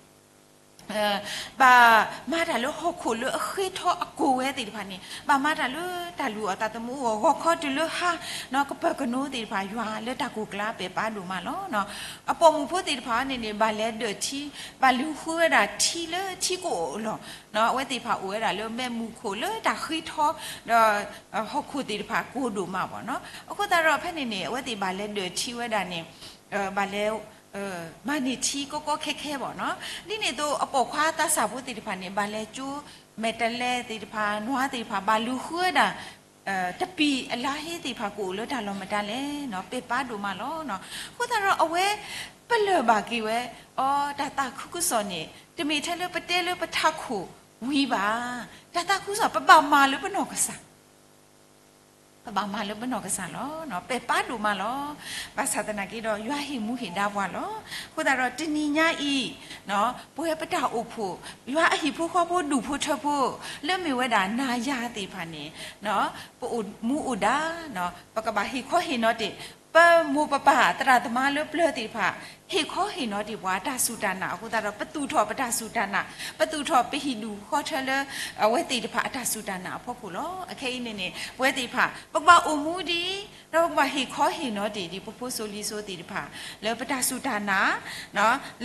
ဘၣ်မၤတၢ်လၢဟီၣ်ခိၣ်လၢအဃ့ထီအကိၣ်ဝဲသ့ၣ်တဖၣ်န့ၣ် ဘၣ်မၤတၢ်လၢတၢ်လုၢ်အီၣ်သးသမူအဂီၢ် ဂီၤခီတုၤလၢဟါ ကပၢၤကနိသ့ၣ်တဖၣ် ယွၤလၢတၢ်ကိၢ်ကျါပဲာ်ပာ်ဒိၣ်မးလီၤ. အပိာ်မုၣ်ဖိသ့ၣ်တဖၣ်န့ၣ်န့ၣ် ဘၣ်လဲၤဒၢးထံ ဘၣ်လူၤဃုဝဲဒၣ်ထံလၢထံကအိၣ်အလီၢ် အဝဲသ့ၣ်တဖၣ်အိၣ်ဝဲဒၣ်လၢမဲးမုၢ်ခိၣ်လၢတၢ်ဃ့ထီ ဒီးဟီၣ်ခိၣ်သ့ၣ်တဖၣ်ကိၢ်ဒိၣ်မးဘၣ်နီၤ. အဃိသတးဒီးဖဲန့ၣ်န့ၣ် အဝဲသ့ၣ်ဘၣ်လဲၤဒၢးထံဝဲဒၣ်န့ၣ် ဘၣ်လဲၤ မၤန့ၢ်ထံကီကီခဲခဲဘၣ်နီၤ. ဒ်န့ၣ်အသိး အပိာ်ခွါသးစၢ်ဖိသ့ၣ်တဖၣ်န့ၣ် ဘၣ်လဲၤကၠိမဲာ်တဲးလဲးသ့ၣ်တဖၣ် နွားသ့ၣ်တဖၣ် ဘၣ်လူၤဃုဝဲဒၣ် တပံၤအလါဟ့သ့ၣ်တဖၣ်ကအိၣ်လၢတၢ်လီၢ်မတၤလဲၣ်နီၤ ပဲာ်ပာ်ဒိၣ်မးလီၤ. အဃိသတးဒီးအဝဲပလၢၢ်ဘၣ်က့ၤဝဲ အီ တၢ်သးခုကစီၣ်န့ၣ် တမ့ၢ်ထဲလၢပတဲလၢပထးခိၣ်ဝံၤဘၣ်. တၢ်သးခုကစီၣ် ပဘၣ်မၤလၢပနီၢ်ကစၢ် ပဘၣ်မၤလၢပနီၢ်ကစၢ်လီၤ. ပဲာ်ပာ်ဒိၣ်မးလီၤ. ဘၣ်ဆၣ်သနာ်က့ဒီး ယွၤဟ့ၣ်မူဟ့ၣ်ဒါပှၤလီၤ. အဃိသတးဒီးတနံၤညါအံၤ ပဝဲပတၢ်အိၣ်ဖှိၣ် ယွၤအဟံၣ်ဖိဃီဖိဒူၣ်ဖိထၢဖိ လၢမ့ၢ်ဝဲဒၣ်နၤယၤသ့ၣ်တဖၣ်န့ၣ် ပအိၣ်မူအိၣ်ဒါ ပကဘၣ်ဟ့ၣ်ခီဟ့ၣ်နီၤတ့ၢ် ပမိၢ်ပပၢ်သရၣ်သမါလၢပျၢၤသ့ၣ်တဖၣ် ဟ့ၣ်ခီဟ့ၣ်နီၤတ့ၢ်ပှၤအတၢ်စူၢ်တၢ်နာ်အဃိသတးဒီး ပသူၣ်ထီၣ်ပတၢ်စူၢ်တၢ်နာ် ပသူၣ်ထီၣ်ပဟံၣ်ဒူၣ်ဃီထၢလၢ အဝဲသ့ၣ်တဖၣ်အတၢ်စူၢ်တၢ်နာ်အဖီခိၣ်လီၤ. အခဲအံၤန့ၣ်န့ၣ် ပဝဲသ့ၣ်တဖၣ် ပကဘၣ်အိၣ်မူဒ်အံၤ ဒီးပကဘၣ်ဟ့ၣ်ခီဟ့ၣ်နီၤတ့ၢ်ဒ်ပဖိစိၤလံၤစိၤသ့ၣ်တဖၣ် လၢပတၢ်စူၢ်တၢ်နာ်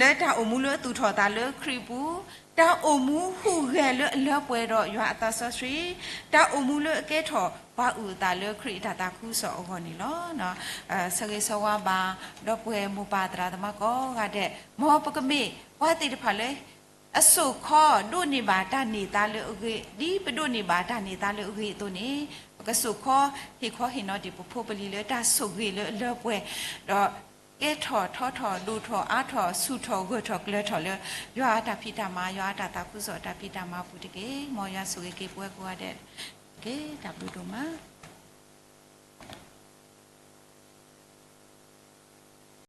လၢတၢ်အိၣ်မူလၢအသူၣ်ထီၣ်သးလၢခရံာ်ပူၤ တၢ်အိၣ်မူဟူးဂဲၤလၢအလၢပှဲၤဒီးယွၤအသးစီဆှံ တၢ်အိၣ်မူလၢအကဲထီၣ်ပှၤအုၣ်အသးလၢခရံာ်အတၢ်သးခုကစီၣ်အဂီၢ်န့ၣ်လီၤ. ဆၢဂ့ၤဆၢဝါဘၣ် ဒီပုၢ်ဝဲၢ်မိၢ်ပၢ်သရၣ်သမါကိးဂၤဒဲး မ်ပကမ့ၢ်ပှၤသ့ၣ်တဖၣ်လၢ အစိာ်ခီဒိးန့ၢ်ဘၣ်တၢ်န့ၢ်သါလၢအဂ့ၤ ဒ်ပဒိးန့ၢ်ဘၣ်တၢ်န့ၢ်သါလၢအဂ့ၤအသိးန့ၣ် ပကစိာ်ခီ ဟ့ၣ်ခီဟ့ၣ်နီၤတ့ၢ်ပဖိပလံၤလၢတၢ်ဆိၣ်ဂ့ၤလၢအလၢပှဲၤ ဒီးကဲထီၣ်ထီထီၣ်ဒိၣ်ထီၣ်အါထီၣ်ဆူၣ်ထီၣ်ဂၢၢ်ထီၣ်ကျၢၤထီၣ်လၢ ယွၤအတၢ်ဖံးတၢ်မၤ ယွၤအတၢ်သးခုကစီၣ်အတၢ်ဖံးတၢ်မၤအပူၤတက့ၢ်. မ်ယွၤဆိၣ်ဂ့ၤက့ၤပဝဲကိးဂၤဒဲးတက့ၢ်. တၢ်ဘျုးဒိၣ်မး